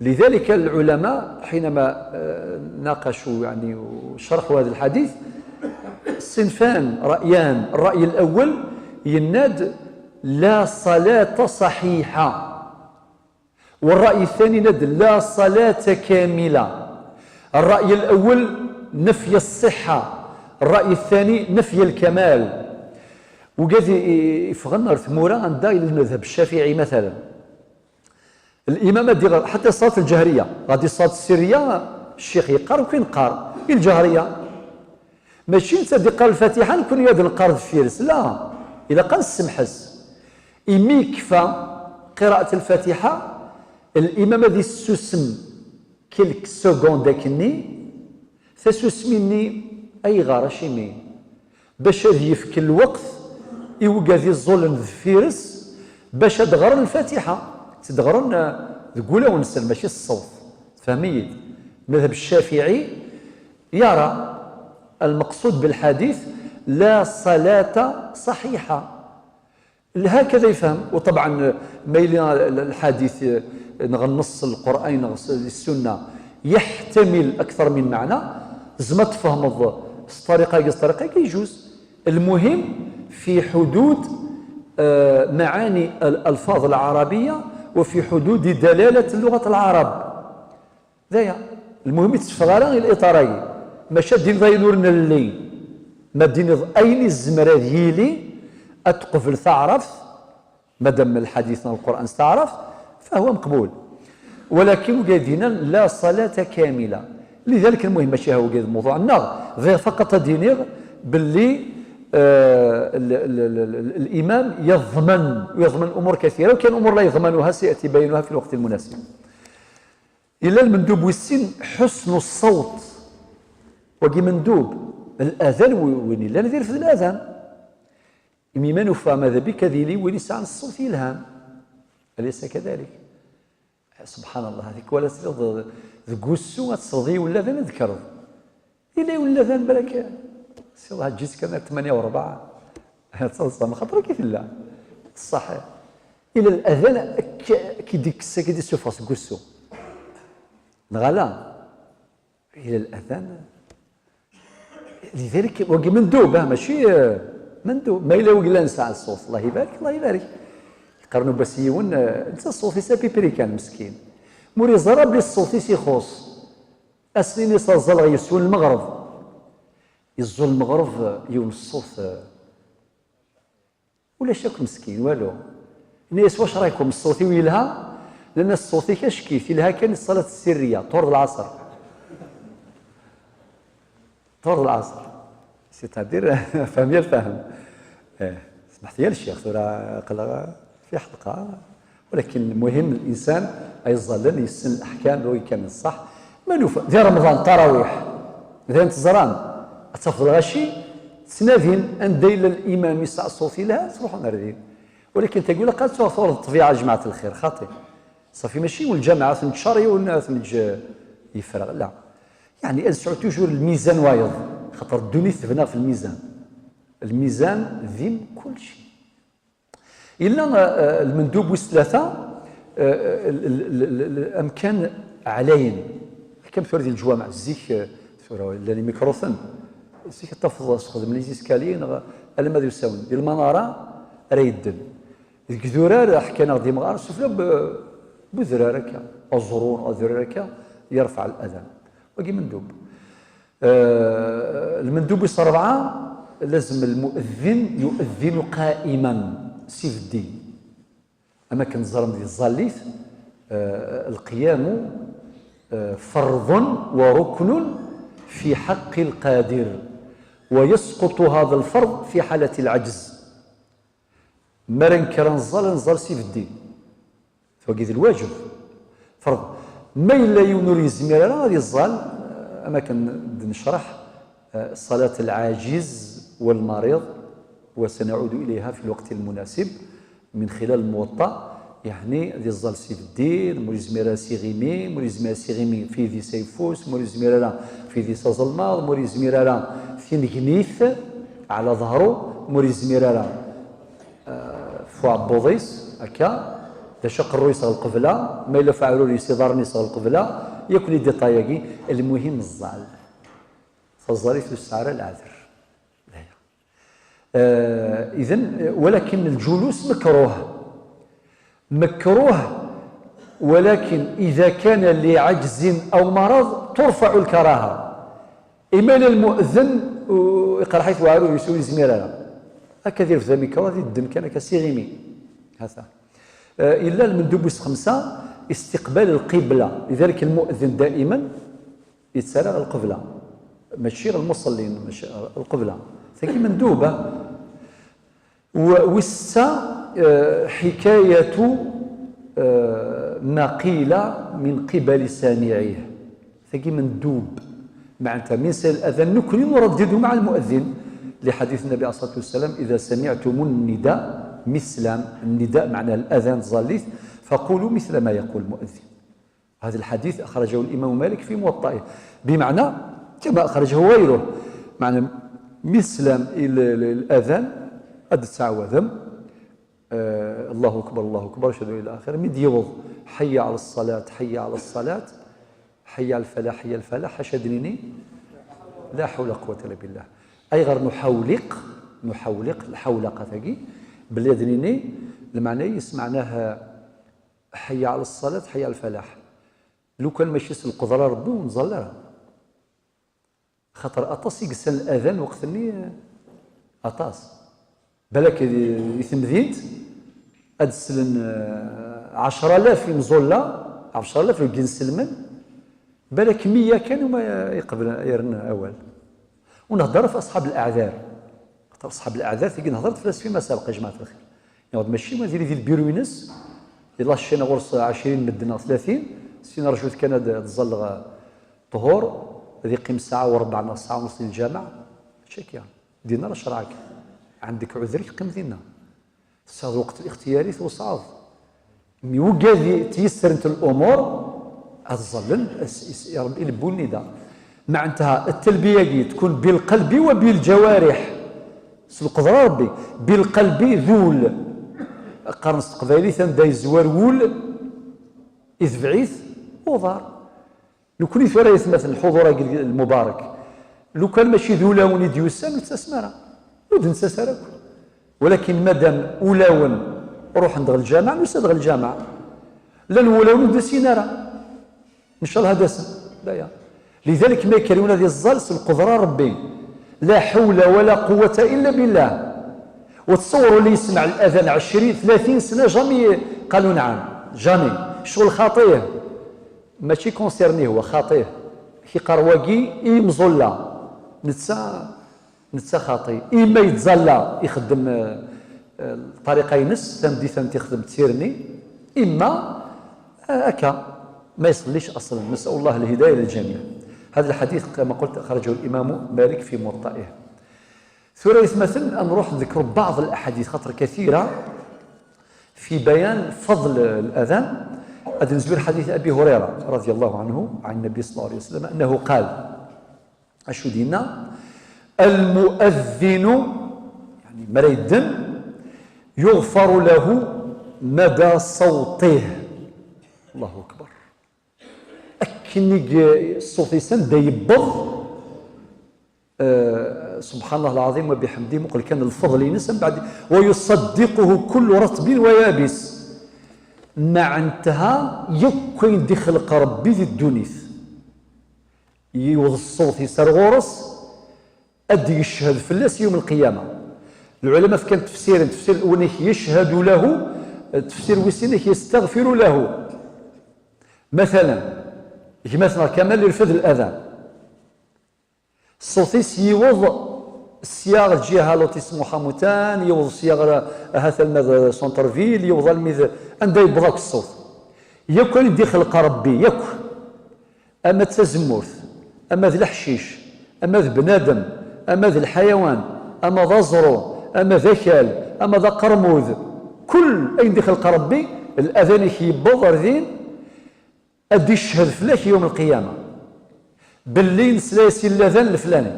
لذلك العلماء حينما، آه، ناقشوا، يعني، وشرحوا هذا الحديث، صنفان، رأيان. الرأي الأول يناد: لا صلاة صحيحة. والرأي الثاني يناد: لا صلاة كاملة. الرأي الأول نفي الصحة، الرأي الثاني نفي الكمال. وقاعد ي-، يفغن غير ثمورة عندها المذهب الشافعي مثلا. الإمام غادي غ-، حتى الصلاة الجهرية، غادي الصلاة السرية الشيخ يقار وكاين قار، الجهرية. ماشي نتا دي قار الفاتحة نكون ياد القار دفيرس، لا، إلا قال السمحس. إمي يكفى قراءة الفاتحة، Limam ad issusem quelques secondes akkenni, tasusmi-nni ayɣer, acimi? Bac ad yefk lweqt i wigad iẓẓulen deffir-s bac ad ɣren Lfatiḥa. Ad tt-id-ɣren, eh, deg wulawen-nsen, mačči s ṣṣewt. Tfehmem-iyi-d? Madhab Ccafiɛi yara المقصود بالحديث لا صلاة صحيحة. هكذا يفهم. وطبعا ما يلي الحديث نغ النص القرآن نغ السنة يحتمل أكثر من معنى، زعما تفهمض الطريقة، الطريقة يجوز. المهم في حدود، آه، معاني الألفاظ العربية وفي حدود دلالة لغة العرب. D aya. المهم ur tteffeɣ ara i l'iطار-agi. Maca ad d-tiniḍ ayen ur nelli. Ma d-tiniḍ ayen izmer ad yili, ad teqbel taɛrabt, madam lḥadit n Lqur'an s taɛrabt, فهو مقبول. ولكن wagi d-yennan لا صلاة كاملة. لذلك المهم mačči ha wagi d lmewḍuɛ-nneɣ, bɣiɣ faqat ad d-iniɣ belli, eh, l-, l-, l-, l-, الإمام يضمن، ويضمن أمور كثيرة، وكاين أمور لا يضمنها سيأتي بيانها في الوقت المناسب. Yella lmendub wis sin, حسن الصوت. Wagi mendub, الأذان wi-, win yellan ad irfed الأذان. Imi ma nufa ماذا بك ad yili win yesɛan ṣṣut yelhan. أليس كذلك؟ سبحان الله، هذيك ولا تسيض deg wussu ad tesleḍ i wuladen ad kkreḍ. Yella wuladen balak, si Allah ǧǧis kan ar ثمانية وربع. Ad taḍsam, xaṭer akka i tella. Ṣṣaḥ. Ila الأذان k-, k-id-ikkes, k-id-issufeɣ seg wussu. Neɣ ala? Ila الأذان. لذلك wagi mendub, ah, mačči, eh, mendub. Ma yella wagi la nesɛa ṣṣut, Allah ibarik, Allah ibarik. Yeqqar-n ubas yiwen, eh, netta ṣṣut-is apipri kan, meskin. Ma ur yeẓra belli ṣṣut-is ixuṣ. Ass-nni s-, ẓẓaleɣ yes-wen lmeɣreb. Yeẓẓul lmeɣreb, eh, yiwen ṣṣut, eh, ulac akk meskin, walu. Yenna-yas: "Wac raykum, ṣṣut-iw yelha?" Nnan-as: "Ṣṣut-ik acek-it, yelha kan i ṣṣalat ssirriya, ṭhur d lɛaṣer." Ṭhur d lɛaṣer. C'est-à-dire, fhem ya lfahem. Eh, smeḥt ya lcix, tura aql-aɣ fi ḥelqa. ولكن المهم الإنسان ay ẓẓalen yessen الأحكام, d wagi kan ṣṣeḥ. Ma nufa, di Remḍan, ṭarawiḥ, d ayen teẓram, ad tafeḍ lɣaci, ttnadin anda yella limam yesɛa ṣṣut yelha, ad truḥem ar din. ولكن tagi ilaq ad tuɣ tuɣaleḍ ṭṭbiɛa, جماعة الخير, xaṭi. Ṣafi, mačči yiwen lǧameɛ ad t-neǧǧ car, yiwen ad t-neǧǧ yefreɣ, la. Yeɛni ad nesɛu toujours lmizan wayeḍ, xaṭer ddunit tebna ɣef lmizan. Lmizan d im kulci. Yella, eh, eh, lmendub wis tlata, eh, eh, l-, l-, l-, l-, amkan ɛlayen. Ḥkam tura di leǧwameɛ, zik, eh, tura llan imikruten. Zik ad tafeḍ sxedmen les escaliers neɣ alamma d usawen. Di lmanara ara yedden. Deg idurar, ḥkan-aɣ-d imɣaren, sufella b-, b udrar akka, aẓru neɣ adrar akka, yerfeɛ الأذان. Wagi mendub. Eh, lmendub wis rebɛa, lazem lmu'eddin yu'eddinu qa'iman, s ibeddi. Am akken teẓram di tẓallit, eh, القيام, eh, فرض وركن في حق القادر، ويسقط هذا الفرض في حالة العجز. Mi ara nekker ad neẓẓal, ad neẓẓal s ibeddi. Wagi d lwaǧeb. Ferḍ. Ma yella yiwen ur yezmir ara ad yeẓẓal, am akken d-necreḥ, eh, صلاة العاجز والمريض، وسنعود إليها في الوقت المناسب من خلال الموطأ، yeɛni ad yeẓẓal s ibeddi, ma ur yezmir ara s iɣimi, ma ur yezmir ara s iɣimi f yidis ayeffus, ma ur yezmir ara f yidis azelmaḍ, ma ur yezmir ara tinnegnit ɛla ḍehru, ma ur yezmir ara eh, f uɛebbuḍ-is, akka, d acu aqerruy-is ɣer lqebla, ma yella f uɛrur-is iḍarren-is ɣer lqebla, yakk les détails-agi, lmuhim ẓẓal. Taẓallit ur tesɛi ara leɛder. Eh, إذن, eh, ولكن الجلوس مكروه. مكروه، ولكن إذا كان لعجز أو مرض ترفع الكراهة. Imi lmu'eddin, u-, iqerḥ-it weɛrur-is ur yezmir ara. Akka ad irfed amikru, ad yeddem kan akka s iɣimi. Hata. Eh, yella lmendub wis xemsa, استقبال القبلة. لذلك المؤذن دائما yettarra ɣer lqebla. Mačči ɣer lmuṣellin, mačči ɣer lqebla. Tagi mendub, ah. Wis ssa, eh, حكاية, eh, ما قيل من قبل سامعيه. Tagi mendub. معناتها من سال الأذان نكري نردد مع المؤذن لحديث النبي عليه الصلاة والسلام: إذا سمعتم النداء, مثل النداء معناه الأذان, تزاليت, فقولوا مثل ما يقول المؤذن. هذا الحديث أخرجه الإمام مالك في موطئه. بمعنى كما أخرجه غيره, معنى مثل ال-, ال-, الأذان قد تعوذم, آه، الله أكبر، الله أكبر، أشهد أن لا إله إلا الله. Mi d-yewweḍ: حي على الصلاة، حي على الصلاة، حي على الفلاح، حي على الفلاح, acu ad d-nini? لا حول ولا قوة إلا بالله. Ayɣer nuḥawliq, nuḥawliq, lḥawlaqa-tagi, belli ad d-nini, lmeɛna-is, meɛnaha, حي على الصلاة، حي على الفلاح. Lukan mačči s lqudra n Ṛebbi ur nẓall ara. Xaṭer aṭas i yessan adan lweqt-nni, aṭas. Balak di, di temdint ad slen, eh, ɛecra alaf imẓulla, ɛecra alaf deg inselmen, balak meyya kan uma yeqbel yerren awal. Ur nhedder ɣef aṣḥab leɛdar. Xaṭer aṣḥab leɛdar, tigi nhedder-d fell-as fi ma sabaq, a jmaɛat lxir. Yaɣ-d mačči ma diri di lbiru-ines, yella ccina ɣur-s ɛecrin medden neɣ tlatin, sin rjut kan ad, ad ẓalleɣ, eh, ṭhur, ad iqqim ssaɛa u ṛebbeɛ neɣ ssaɛa u nṣ di lǧameɛ, mačči akka. Dinna la ccreɛ akka. Ɛendek ɛuder-ik, qqim dinna. Tesɛiḍ lweqt lixtiyari, twesɛeḍ. Mi wigad i tyesserent lumuṛ, ad ẓallen, as-, is-, i Ṛebbi ilebbu nnida. Meɛntaha, ttalbiya-agi tkun bilqalbi wa biljawariḥ. S lqedra Ṛebbi. Bilqalbi d ul. Qqaren s teqbaylit, anda yezwar wul, itbeɛ-it uḍar. Nekni tura, aytmaten, lḥudur-agi lmubarek, lukan mačči d ulawen i d-yusan, ur tettasem ara. Ur d-nettas ara akk. Walakin madam ulawen ruḥen-d ɣer lǧameɛ, nusa-d ɣer lǧameɛ. Llan wulawen ur d-usin ara. Ncallah ad asen. D aya. Lidalik ma yekker yiwen ad iẓẓal s lqudra n Ṛebbi. La ḥawla wa la quwwata illa billah. Ur tṣewwer ula yesmeɛ ladan ɛecrin, tlatin sna, jamais qalu nɛam. Jamais. Ccɣel xaṭi. Mačči concerné huwa, xaṭi. Kiqar wagi i yimẓulla. Netta, netta xaṭi. Imma yettẓalla, ixeddem, eh, eh, ṭariqa-ines, tameddit-a n tixdem d tirni. Imma, eh, akka, ma yeṣellic aṣlan. نسأل الله الهداية للجميع. هذا الحديث كما قلت أخرجه الإمام مالك في موطئه. Tura aytmaten, ad nruḥ nḍekkeṛ بعض الأحاديث, خاطر كثيرة في بيان فضل الأذان. Ad nezwir حديث أبي هريرة رضي الله عنه عن النبي صلى الله عليه وسلم أنه قال, acu d-yenna? المؤذن, يعني, mi ara yeddem, يغفر له مدى صوته. الله أكبر. Akken i g-, ṣṣut-is anda yewweḍ, eh, سبحان الله العظيم وبحمده, muqel kan lfeḍl-ines, mbeɛd, ويصدقه كل رطب ويابس. Meɛntaha yakk ayen d-ixleq Ṛebbi di ddunit, yiweḍ ṣṣut-is ar ɣur-s, ad d-yeched fell-as yawm lqiyama. Lɛulama fkan tefsirin, tefsir n uwanek يشهد له, tefsir wis sin يستغفر له. Matalan, gma-tneɣ Kamal irfed ladan. Ṣṣut-is yiweḍ sya ɣer lǧiha Lotis Muḥamutan, yiweḍ sya ɣer ahat alma d centre-ville, yiweḍ almi d anda yewweḍ akk ṣṣut. Yakk ayen d-ixleq Ṛebbi, yakk. Ama d tazemmurt, ama d leḥcic, ama d bnadem, ama d lḥayawan, ama d aẓru, ama d akal, ama d aqermud, kul ayen d-ixleq Ṛebbi, ladan-ik yewweḍ ar din, ad d-iched fell-ak yawm lqiyama belli nesla-yas i ladan leflani.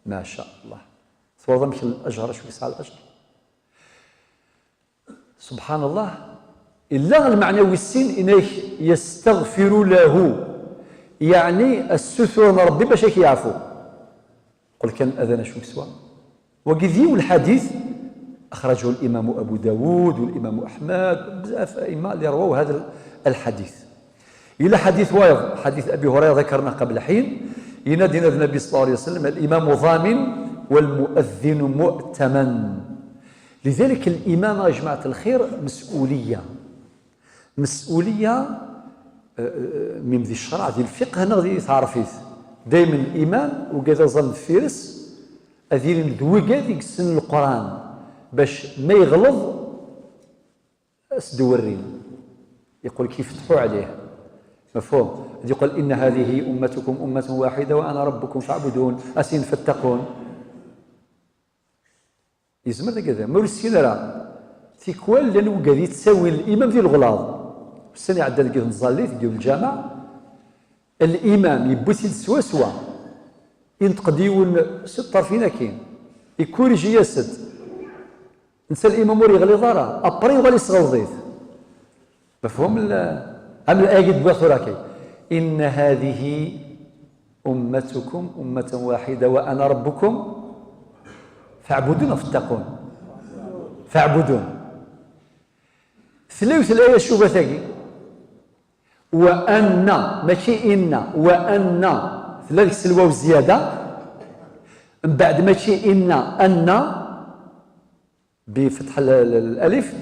Ma ca Allah. Twalaḍ amek lajer, acu yesɛa lajer? سبحان الله. Illa lmeɛna wis sin, inak يستغفر له, yeɛni assutur n Ṛebbi bac ad k-yeɛfu. Qel kan adan acu yeswa. Wagi d yiwen lḥadit أخرجه الإمام أبو داود والإمام أحمد, bzaf aimma li ṛwaw hada lḥadit. Yella ḥadit wayeḍ, ḥadit Abi Hurayra ذكرناه قبل حين, yenna-d, yenna-d Nnbi صلى الله عليه وسلم: الإمام ضامن والمؤذن مؤتمن. Lidalik, limam, a jmaɛat lxir, mes'uliya. Mes'uliya, eh, eh, mim di ccreɛ, di lfiqh neɣ di taɛrefit. Daymen limam, wigad aẓan deffir-s, ad ilin d wigad i yessnen Leqran, bac ma yeɣleḍ, ad s-d-werrin. Yeqqel kifetḥu ɛlih. Mefhum? Ad yeqqel: "Inna hadihi ummatukum ummatan waḥida wa ana rabbukum fa'budun." Asin fattaqun. Yezmer dagi ad, ma ur yessin ara. Tikwal llan wigad yettawin limam di leɣlaḍ. Ussan iɛedda deg yiwet n tẓallit, deg yiwet n lǧameɛ, limam yewwi-t-id swaswa. Inṭeq-d yiwen s ṭṭerfin akkin. Ikkuriji-yas-d. Netta limam ur yeɣliḍ ara. Après yuɣal yesɣelḍ-it. Mefhum? Am l'ayat i d-wwiɣ tura kay: "Inna hadihi ummatukum ummatan waḥida wa ana rabbukum fa'budun" neɣ "fattaqun". "Fa'budun". Tella yiwet l'ayat tcuba tagi. "Wa anna", mačči "inna", "wa anna". Tella deg-s lwaw zzyada. Mbeɛd mačči "inna", "anna". بفتح ال-، ال-، الألف.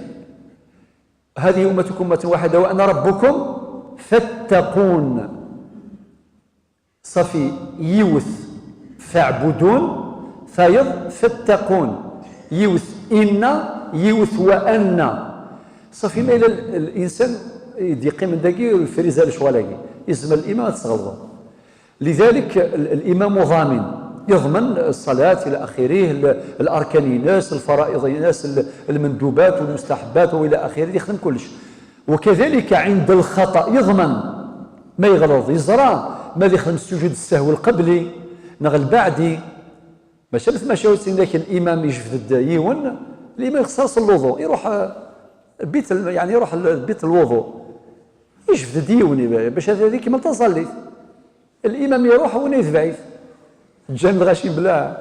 "هذه أمتكم أمة واحدة وأنا ربكم فاتقون". صافي، yiwet "فاعبدون", tayeḍ "فاتقون". Yiwet "إن", yiwet "وأن". صافي، ma yella ال-، الإنسان i d-yeqqimen dagi ur yefriz ara lecɣal-agi, yezmer limam ad t-sɣelḍen. لذلك ال-، الإمام ضامن، يضمن الصلاة إلى آخره، ال-، الأركان-ines، الفرائض-ines، ال-، المندوبات والمستحبات وإلى آخره، يخدم كلش. وكذلك عند الخطأ يضمن، ma yeɣleḍ yeẓra ma ad yexdem السجود السهو القبلي neɣ البعدي. Maca مثل ما شاوت إنك الإمام يجبد yiwen، الإمام يخصص الوضوء، يروح، آه، بيت ال-، يعني يروح ال-، بيت الوضوء، يجبد yiwen باش هذا يكمل تصلي. الإمام يروح وين يتبعث؟ جان الغاشي بلا.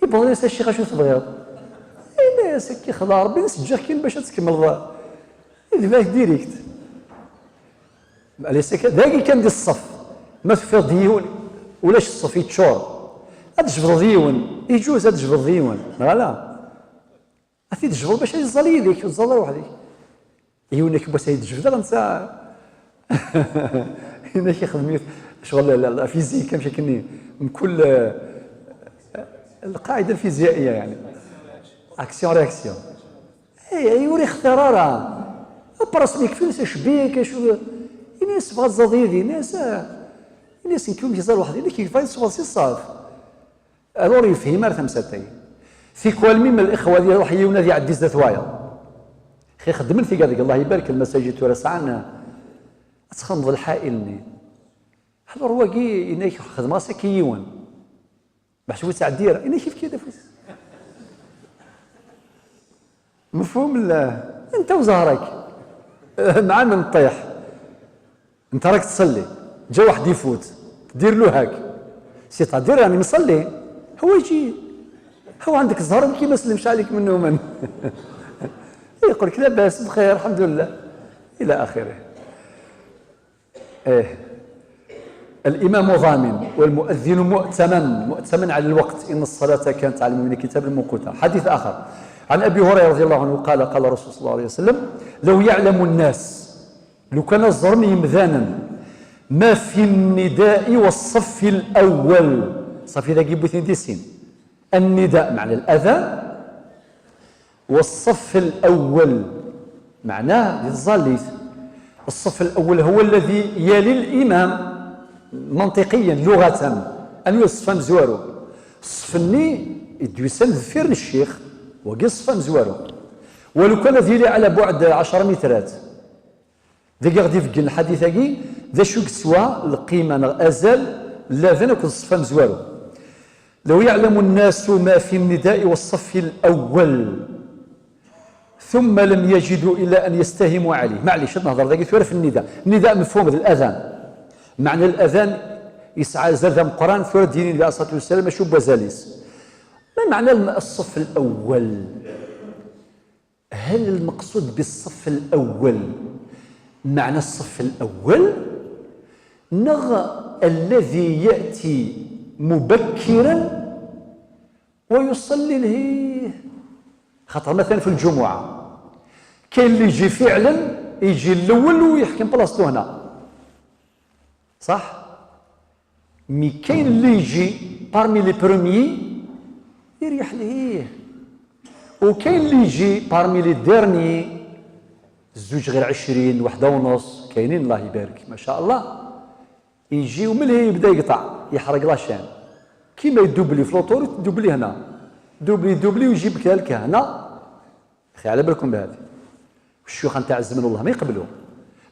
يبغى يسال الشيخ: "أشو تبغيض؟" إلا يسكي خضار ربي نسجيخ كين باش تكمل. يتبعث ديريكت. معليش، داكي كان دي الصف. ما تفيض ديون ولاش الصف يتشور. هاد جبض ديون، يجوز هاد جبض ديون. فوالا. أتي تجبض باش يزال يديك، تزال روحك. يونك بس هي تجبد، غنسى. هنا كيخدم يف-، شغل لا، لا، لا، فيزيك، مشي كني. من كل، آه، القاعدة الفيزيائية يعني. أكسيون رياكسيون. إيه، إيه، يوري اخترارها. أبرس ميك فين سشبيك، شو. إني سبغات زضيدي، ناس، آه، إني سنكون في زال واحد، إني كيف فاين سبغات سي صاف. Alors yefhim ar tamsalt-agi. Tikwal mi الإخوة ad iruḥ yiwen ad iɛeddi zdat wayeḍ. Xi xeddmen tigad deg Allah ibarek, lmasajid tura sɛan, ad txedmeḍ lḥail-nni. Alors wagi, inak xedmeɣ-as akka yiwen. Meḥsub ur ttɛeddi ara, inak yefki-d afus. مفهوم ال-، أنت وزهرك. مع من تطيح؟ أنت راك تصلي، جا واحد يفوت، دير له هاك. C'est-à-dire راني مصلي. هو يجي، هو عندك الزهر كي ما سلمش عليك منه من. يقول لك: "لاباس، بخير، الحمد لله". إلى آخره. إيه. الإمام ضامن والمؤذن مؤتمن، مؤتمن على الوقت، "إن الصلاة كانت على المؤمنين كتابا موقوتا". حديث آخر عن أبي هريرة رضي الله عنه قال: قال رسول صلى الله عليه وسلم: "لو يعلم الناس", لو كان الزرم يمذانا، "ما في النداء والصف الأول". صافي، إذا جيبوا اثنين ديسين. النداء معنى الأذان، والصف الأول معناه للزاليت. الصف الأول هو الذي يلي الإمام منطقيا، لغة، أن يصف مزوارو. الصف الني يدويسان ذفير الشيخ، وقي الصف مزوارو. ولو كان ذي على بعد عشرة مترات، Dagi ɣ-d-ibeggen lḥadit-agi, d acu yeswa lqima neɣ azal n ladan akked ṣṣef amezwaru. "لو يعلم الناس ما في النداء والصف الأول ثم لم يجدوا إلا أن يستهموا عليه". Maɛlic, ad nehder dagi tura f nnida. Nnida mefhum d ladan. Meɛna ladan yesɛa azal d ameqqran, tura d-yini Nnbi alayhi ṣṣalatu wassalam acu n wazal-is. Ma meɛna ṣṣef lawwal? هل المقصود بالصف الأول معنى الصف الأول، نغ الذي يأتي مبكرا ويصلي له؟ خاطر مثلا في الجمعة كاين اللي يجي فعلا، يجي الأول ويحكم بلاصتو هنا، صح؟ Mais كاين اللي يجي parmi les premiers يريح ليه، وكاين اللي يجي parmi les derniers Zzuǧ ɣir ɛecrin, waḥda u nus, kaynin, Allah ibarek, ma sha Allah. Iǧi umelhi yebda yeqṭeɛ, yeḥreg la chaîne. Kima idubli fi l'autoroute, idubli hna. Dubli, dubli, u iǧib kra lkahna. Xi, ɛla balkum bihadi. Ccuyuxa ntaɛ zman, wallah, ma iqeblu.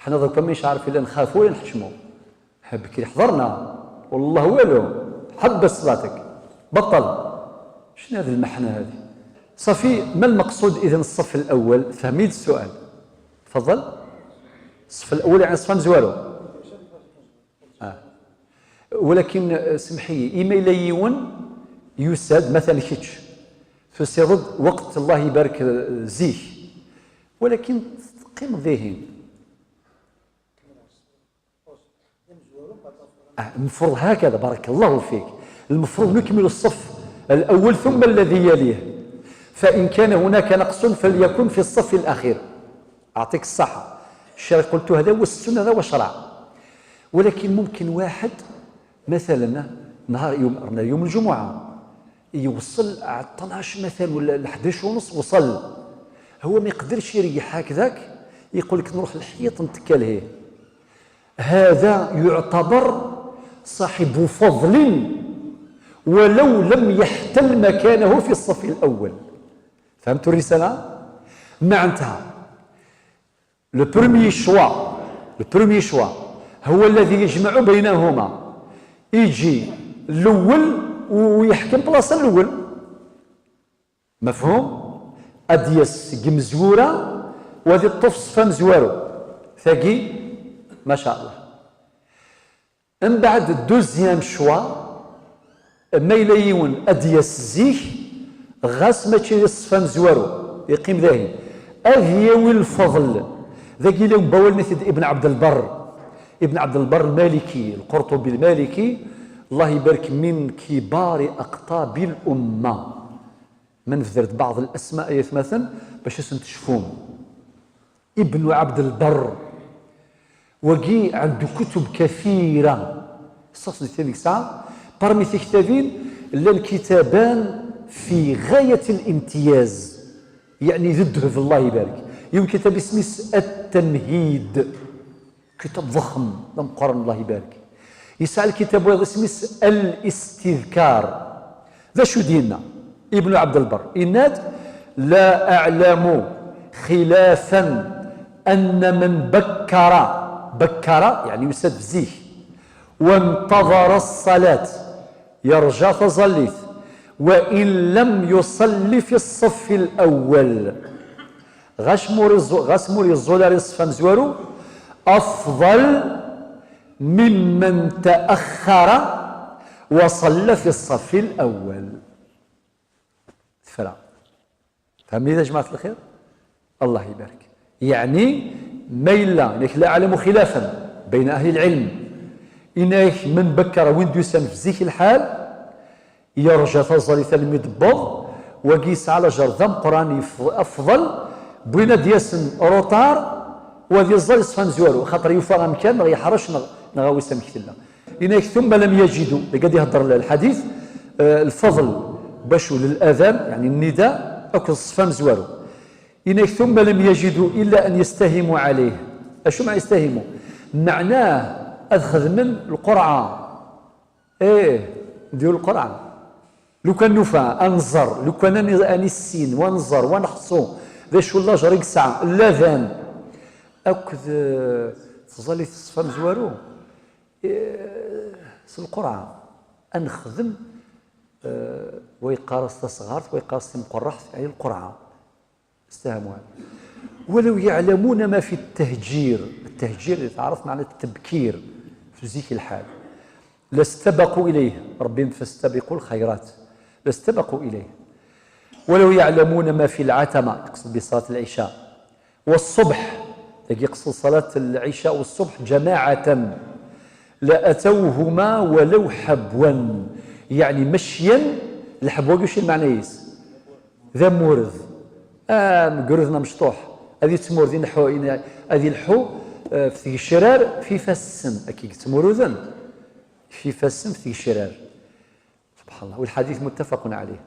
Ḥna ḍurk ma nec ɛaref illa nxafu, illa nḥecmu. Ha, bekkri ḥḍerna. Wallah walu. Ḥebbes ṣṣlatek. Beṭṭel. Cni hadi lmeḥna hadi? صافي، ما المقصود إذن الصف الأول؟ فهميت السؤال. تفضل. الصف الأول يعني الصف amezwaru. آه. ولكن، آه، سمحي، إما إلا يون يساد مثلًا كيتش. تسيضد وقت الله يبارك، آه، زيك. ولكن تقيم ذهن. آه، المفروض هكذا، بارك الله فيك. المفروض نكمل الصف الأول ثم الذي يليه. فإن كان هناك نقص فليكن في الصف الأخير. أعطيك الصحة. الشيء قلته هذا هو السنة، هذا هو الشرع. ولكن ممكن واحد مثلًا نهار يوم، رانا يوم الجمعة، يوصل على اثناش مثلًا ولا ل حداش ونص وصل. هو ما يقدرش يريح هكذاك، يقول لك: "نروح للحيط نتكى لهيه". هذا يعتبر صاحب فضل ولو لم يحتل مكانه في الصف الأول. فهمتوا الرسالة؟ معناتها، le premier choix، le premier choix هو الذي يجمع بينهما، يجي الأول ويحكم بلاصة الأول. مفهوم؟ أديس جمزورة وذي الطفس فمزورو. ثقي، ما شاء الله. من بعد الدوزيام شوا، ما إلا يون أديس زيك، غاس ماشي الصفة مزوارو، يقيم ذاهي. أذ يوي الفضل. ذاك اليوم بول مثل ابن عبد البر. ابن عبد البر المالكي، القرطبي المالكي، الله يبارك، من كبار أقطاب الأمة. من فذرت بعض الأسماء يثمثن باش اسم تشفوم. ابن عبد البر. وقي عنده كتب كثيرة. الشخص اللي تاني ساعة، برمي في كتابين، لان كتابان في غاية الامتياز. يعني ذده في الله يبارك. يوم كتاب اسمه التمهيد. كتاب ضخم، لا مقارن، الله يبارك. يسعى الكتاب ويضع اسمه الاستذكار. ذا شو ديننا؟ ابن عبد البر. إناد: "لا أعلم خلافا أن من بكر"، بكر يعني يسد زيه، "وانتظر الصلاة"، يرجع فزليت، "وإن لم يصل في الصف الأول". غاش موري الزو-، غاس موري الزولاري الصفا مزوارو، أفضل ممن تأخر وصلى في الصف الأول. تفرع. فهمني يا جماعة الخير؟ الله يبارك. يعني، ما إلا إنك لا أعلم خلافا بين أهل العلم، إنك من بكر وين دوسان في زيك الحال، يرجى تزالي تلميذ بوض، وقيس على جر ذم قراني ف-، أفضل، بوين دياسن روطار، وذي الزال يصفان زوارو، خاطر يوفى غمكان، نغ يحرش، نغ-، نغاوي سمك تلا. إنك ثم لم يجدوا، لقد يهدر الحديث، آه، الفضل بشو للأذان، يعني النداء، أكو الصفان زوارو. إنك ثم لم يجدوا إلا أن يستهموا عليه. أشو مع يستهموا؟ معناه أخذ من القرعة. إيه، ديال القرعة. لو كان نفا أنزر، لو كان أني، أني السين، وأنزر، ونحصو، ذا شو الله جريك ساعة، لا ذان. أكد، آه، تظلي تصفى مزوارو. إيه، سي القرعة. أنخدم، آه، ويقارس تصغارت، ويقارس مقرحت، يعني القرعة. استهموا. "ولو يعلمون ما في التهجير"، التهجير تعرف معنى التبكير في زيك الحال، "لاستبقوا إليه"، ربي فاستبقوا الخيرات، "لاستبقوا إليه". "ولو يعلمون ما في العتمة"، يقصد بصلاة العشاء، "والصبح"، يقصد صلاة العشاء والصبح جماعة، "لأتوهما ولو حبوا"، يعني مشيا، الحبوة شو المعنى يس؟ ذا مورذ. آه، مقرذنا مشطوح. هذه تمور ذي نحو، هذه الحو، آه، في الشرار، في فسن، أكيد تمورذن. في فسن، في الشرار. سبحان الله. والحديث متفق عليه.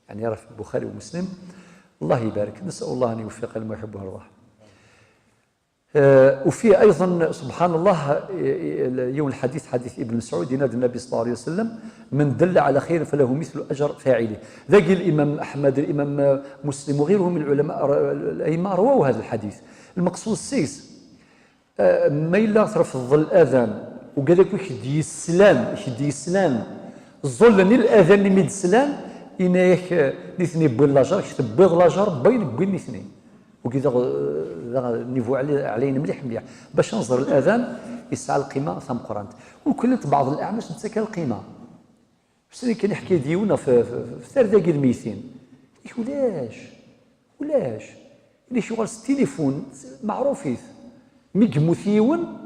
يعني، راه في البخاري ومسلم. الله يبارك. نسأل الله أن يوفق لما يحبه ويرضاه. آه، وفيه أيضًا سبحان الله، آه، آه، يوم الحديث، حديث ابن مسعود، ينادي النبي صلى الله عليه وسلم: "من دل على خير فله مثل أجر فاعله". ذاك الإمام أحمد، الإمام مسلم وغيرهم من العلماء، ر-، الأئمة رووا هذا الحديث. المقصود السيس، آه، ما إلا ترفض الأذان وقال لك واحد يسلام، واحد يسلام، ظلني الأذان اللي ميد سلام، إناك، آه، نثني بوين لاجار، كتبويض لاجار، بين بوين نثني. وكي داغ، داغ نيفو علي، علينا مليح مليح. باش نزر الأذان يسعى القيمة ثم قرانت. وكلت بعض الأعمش نتسكى القيمة. بس اللي كان يحكي ديونا في، في، في ثار داقي الميتين. يقول: "ولاش؟ ولاش؟" اللي شغل التليفون معروفيت. مي يموت يون،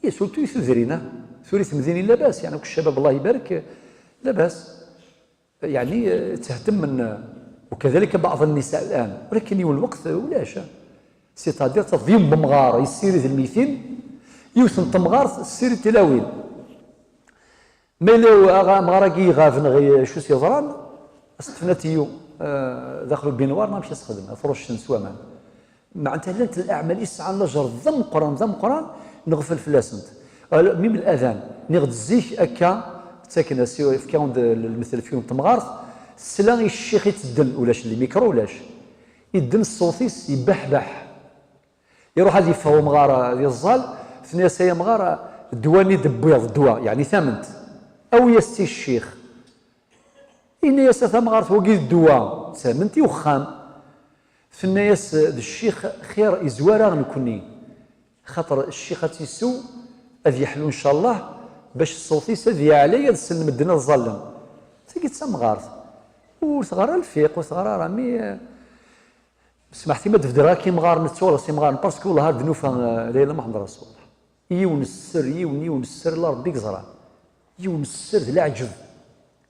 يسولتو يثدرينا. ثوري تمديني لاباس، يعني، كل الشباب الله يبارك، لاباس. يعني، آه، تهتم من، وكذلك بعض النساء الآن، ولكن يوم الوقت ولاش. سيتادير تضيم بمغار يسيري الميتين، يوث تمغار سيري تلاوين. ما لو أغا مغارة كي غافن غي شو سيضران، استفنت يو، آه، داخل البينوار ما مشي يستخدم، فروش الشمس وأمان. معناتها لنت الأعمال يسعى لجر ذم قران، ذم قران، نغفل في لاسنت. آه، ميم الأذان، نغد الزيك أكا، تاكن سيو في كاوند المثل فيهم تمغارت، سلا الشيخ يتدن، ولاش اللي ميكرو، ولاش. يدن الصوتيس يبحبح. يروح هذه يفهم مغارة ذي الزال، ثنيا سيا مغارة، دواني دبويض، دوا، يعني ثامنت. أو يستي الشيخ. إني يا سي ثمغارت وقيت الدواء، سامنتي وخام. فنياس د الشيخ خير إزوارا نكوني. خاطر الشيخ أتيسو أذ يحلو إن شاء الله باش الصوت يسد يعلي أذ سن مدنا الظلم. تيجي تسمغارت. وثغرى الفيق وثغرى رامي. سمحتي ما تفدرها كي مغار نتورس، كي مغار باسكو والله هاد النوفة، آه، لا إله إلا محمد رسول الله. يون السر، يون، يون السر لا ربي يزرع. يون السر د العجب.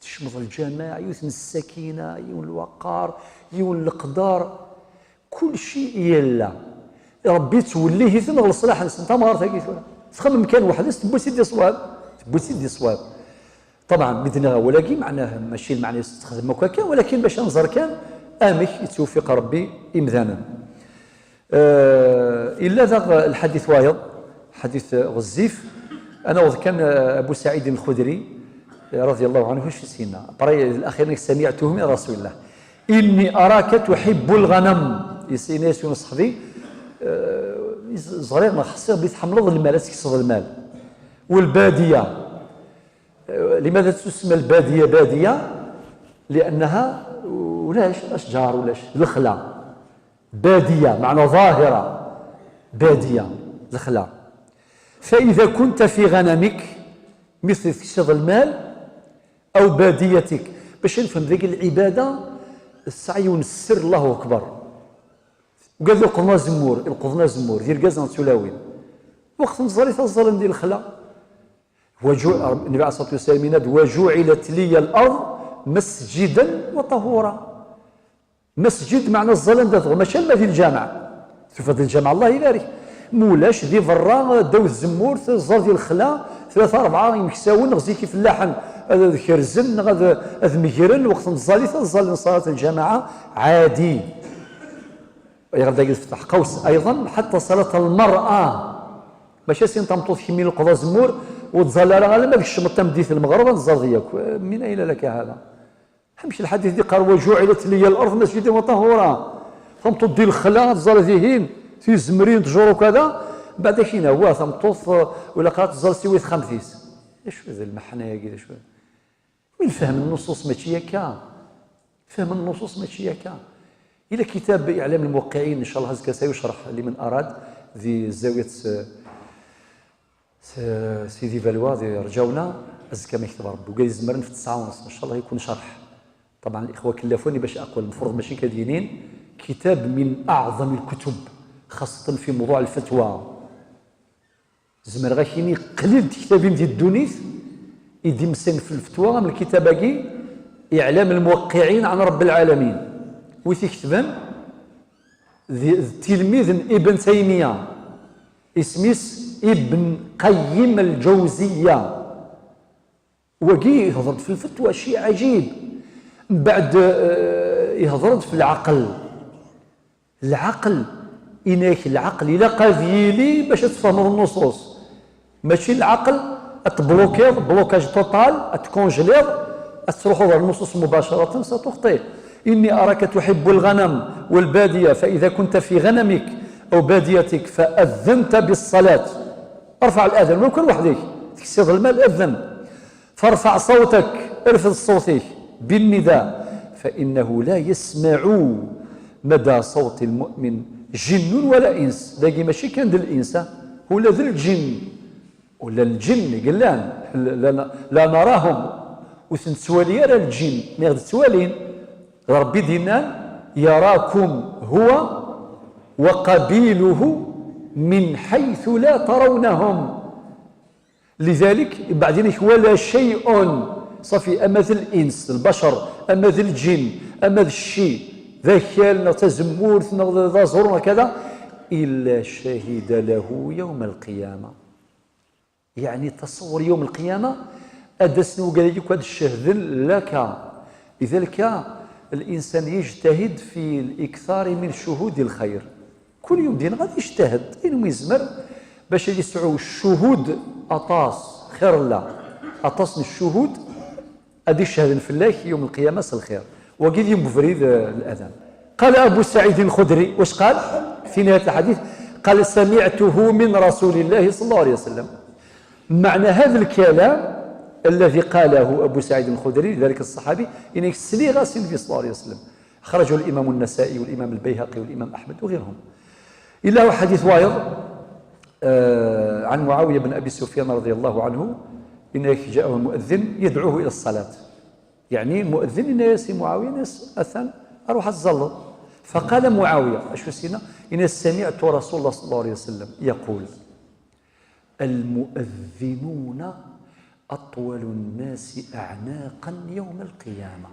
تشمض الجماع، يوث من السكينة، يون الوقار، يون القدر. كل شيء يلا. ربي توليه يثنغ لصلاح نسن. تمغار تاكي ثورة. تخمم كان وحدس، تبوسي دي صواب. تبوسي دي صواب. طبعًا، مدنا ولاقي معناه ماشي المعنى يستخدم هكاكا، ولكن باش نزر كان أمك يتوفق ربي إمدانا. آه، إلا ذا الحديث وايض، حديث غزيف، أنا وذ كان، آه، أبو سعيد الخدري، آه، رضي الله عنه، شو سينا؟ بري الأخير سمعته من رسول الله. إني أراك تحب الغنم. يسينا يسون صحبي، آه، زغرير ما خصير بيت حملض المال، أسكسض المال. والبادية. لماذا تسمى البادية بادية؟ لأنها ولاش أشجار، ولاش الخلا. بادية معنى ظاهرة، بادية الخلا. فإذا كنت في غنمك، مثل تكسب المال، أو باديتك، باش نفهم ذيك العبادة، السعي والسر الله أكبر. وقال له: "قضنا زمور"، القضنا زمور، دير قازنا تسولاوين. وقت نزالي تزال ندير الخلا. وجو-، النبي عليه الصلاة والسلام ينادي: "وجعلت لي الأرض مسجدا وطهورا". مسجد معنى الظلم ذات، ماشي المسجد الجامع. شوف هذا الجامع، الله يبارك. مولاش ذي برا، داو الزمور، تزال ديال الخلا، ثلاثة أربعة يمكساون، غزي كيف اللحن، هذا ذكر زن، هذا، هذا مجرن، وقت نزالي، تزال صلاة الجماعة عادي. يغلق يفتح قوس أيضًا، حتى صلاة المرأة. ماشي سين تمطوط كمين القضاء زمور، وتزال راه غير ما ديك الشمط تمديت المغرب، تزال ديالك. من أين لك هذا؟ همش الحديث دي قال: "وجعلت لي الأرض مسجدا وطهورا". فمطوط دي الخلا، تزال ذيهين، في زمرين تجور وكذا. بعد كينا هو تمطوط، ولا قالت تزال سويت خمسيس. ايش هذا المحنة يا كده شوية؟ وين فهم النصوص ماشي هكا؟ فهم النصوص ماشي هكا. إلى كتاب إعلام الموقعين، إن شاء الله أزكى سيشرح لمن أراد ذي زاوية س-، س-، سيدي فالوا ذي رجاونا، أزكى ما يكتب ربي. وقال يزمرن في تسعة ونص، إن شاء الله يكون شرح. طبعًا الإخوة كلفوني باش أقول، المفروض ماشي كدينين، كتاب من أعظم الكتب، خاصة في موضوع الفتوى. زمرغ أكيني قليل تكتابين ديال الدونيت يدي مسن في الفتوى من الكتاب أكي إعلام الموقعين عن رب العالمين. ويتكتبن ذي، ذي تلميذ ابن تيمية، اسميس ابن قيم الجوزية. وكي يهضر في الفتوى شيء عجيب. من بعد، آه، يهضر في العقل. العقل Yenna-yak lɛeql ilaq ad yili bac ad tfehmeḍ nnuṣuṣ. Mačči lɛeql ad tblukiḍ, blocage total, ad tkunjliḍ, ad truḥeḍ ɣer nnuṣuṣ مباشرة, ça تخطئ. إني أراك تحب الغنم والبادية, فإذا كنت في غنمك أو باديتك فأذنت بالصلاة. ارفع الأذان, ولو كان وحدك, teksiḍ lmal, أذن. فارفع صوتك, ارفع صوتك بالنداء, فإنه لا يسمع مدى صوت المؤمن جن ولا إنس. Dagi mačči kan d الإنس, ha? Ula d lǧin. Ula lǧin i yellan, la, la, la نراهم, ur ten-nettwali ara lǧin, mais ad ttwalin. Rebbi d-yennan, يراكم هو وقبيله من حيث لا ترونهم. لذلك, بعدين, ولا شيء, صافي, ama d الإنس, البشر, ama d lǧin, ama d cci, d akal, neɣ d tazemmurt, neɣ d, d aẓru, neɣ كذا, إلا شهد له يوم القيامة. يعني, تصور يوم القيامة, ad d-asen wigad-agi akk ad d-cehden laka. لذلك, الإنسان يجتهد في الإكثار من شهود الخير. Kul yum dinna ad yejtahed, ayen umi yezmer, bac ad yesɛu ccuhud aṭas, xir la, aṭas n ccuhud ad icehden fell-ak yum lqiyama s lxir. Wagi d yum ubrid, eh, الأذان. قال أبو سعيد الخدري, واش قال في نهاية الحديث؟ قال: سمعته من رسول الله صلى الله عليه وسلم. معنى هذا الكلام الذي قاله أبو سعيد الخدري لذلك الصحابي, yenna-yak sliɣ-as i Nnbi صلى الله عليه وسلم. أخرجه الإمام النسائي والإمام البيهقي والإمام أحمد وغيرهم. Yella حديث وايض, آه، عن معاوية بن أبي سفيان رضي الله عنه, yenna-yak جاءه المؤذن يدعوه إلى الصلاة. يعني, المؤذن yenna-yas i Muawiya, yenna-yas, atan, aruḥ ad tzalleḍ. فقال معاوية, acu s-yenna? Yenna-yas: سمعت رسول الله صلى الله عليه وسلم يقول: المؤذنون أطول الناس أعناقا يوم القيامة.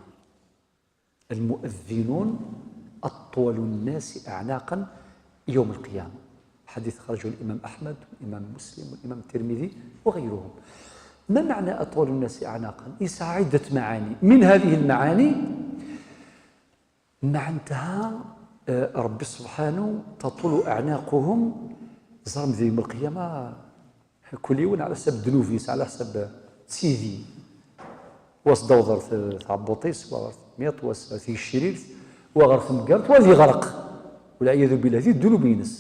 المؤذنون أطول الناس أعناقا يوم القيامة. حديث خرجه الإمام أحمد والإمام مسلم والإمام الترمذي وغيرهم. ما معنى أطول الناس أعناقا؟ Yesɛa عدة معاني. من هذه المعاني, معناتها, آه، ربي سبحانه تطول أعناقهم, ẓer-m di yum lqiyama, kul yiwen ɛla ḥsab ddnub-is, ɛla ḥsab d sidi. Wa s-d-awḍ ɣer t-, tɛebbuṭ-is, wa ɣer tmiṭ, wa s-, tigeccrirt, wa ɣer temgert, wa ad yeɣreq, والعياذ بالله, di ddnub-ines.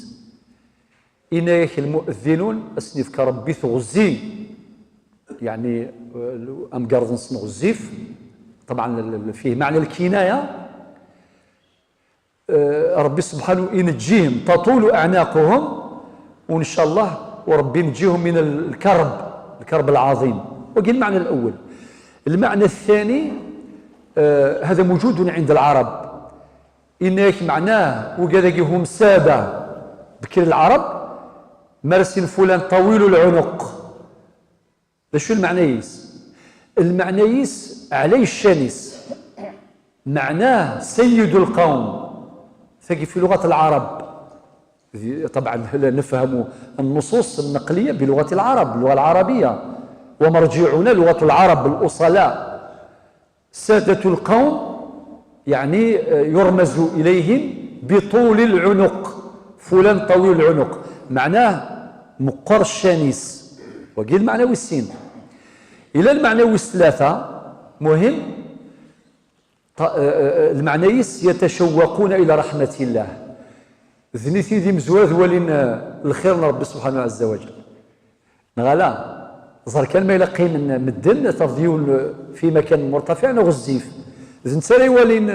Yenna-yak المؤذنون, ad sen-yefk Rebbi teɣzi, يعني, amgerḍ-nsen ɣezzif, طبعا, فيه معنى الكناية. آه، ربي سبحانه ينجيهم، تطول أعناقهم، وإن شاء الله وربي ينجيهم من الكرب، الكرب العظيم. وقال المعنى الأول. المعنى الثاني, آه، هذا موجود عند العرب. Yenna-yak معناه, وكذا هم سادة بكر العرب, مرسين فلان طويل العنق. D acu lmeɛna-is? Lmeɛna-is ɛlay ccan-is. معناه سيد القوم. Tagi في لغة العرب. طبعا, نفهم النصوص النقلية بلغة العرب, اللغة العربية. ومرجعنا لغة العرب الأصلاء. سادة القوم, يعني, آه, يرمز إليهم بطول العنق. فلان طويل العنق. معناه, meqqer ccan-is. Wagi d lmeɛna wis sin. Yella lmeɛna wis tlata, مهم, ط-, آه, آه, lmeɛna-is يتشوقون إلى رحمة الله. D nitni d imezwura ad walin, آه, lxir n Rebbi سبحانه عز وجل. Neɣ ala? Ẓer kan ma yella qqimen medden, tafeḍ yiwen في مكان مرتفع neɣ ɣezzif. D netta ara iwalin,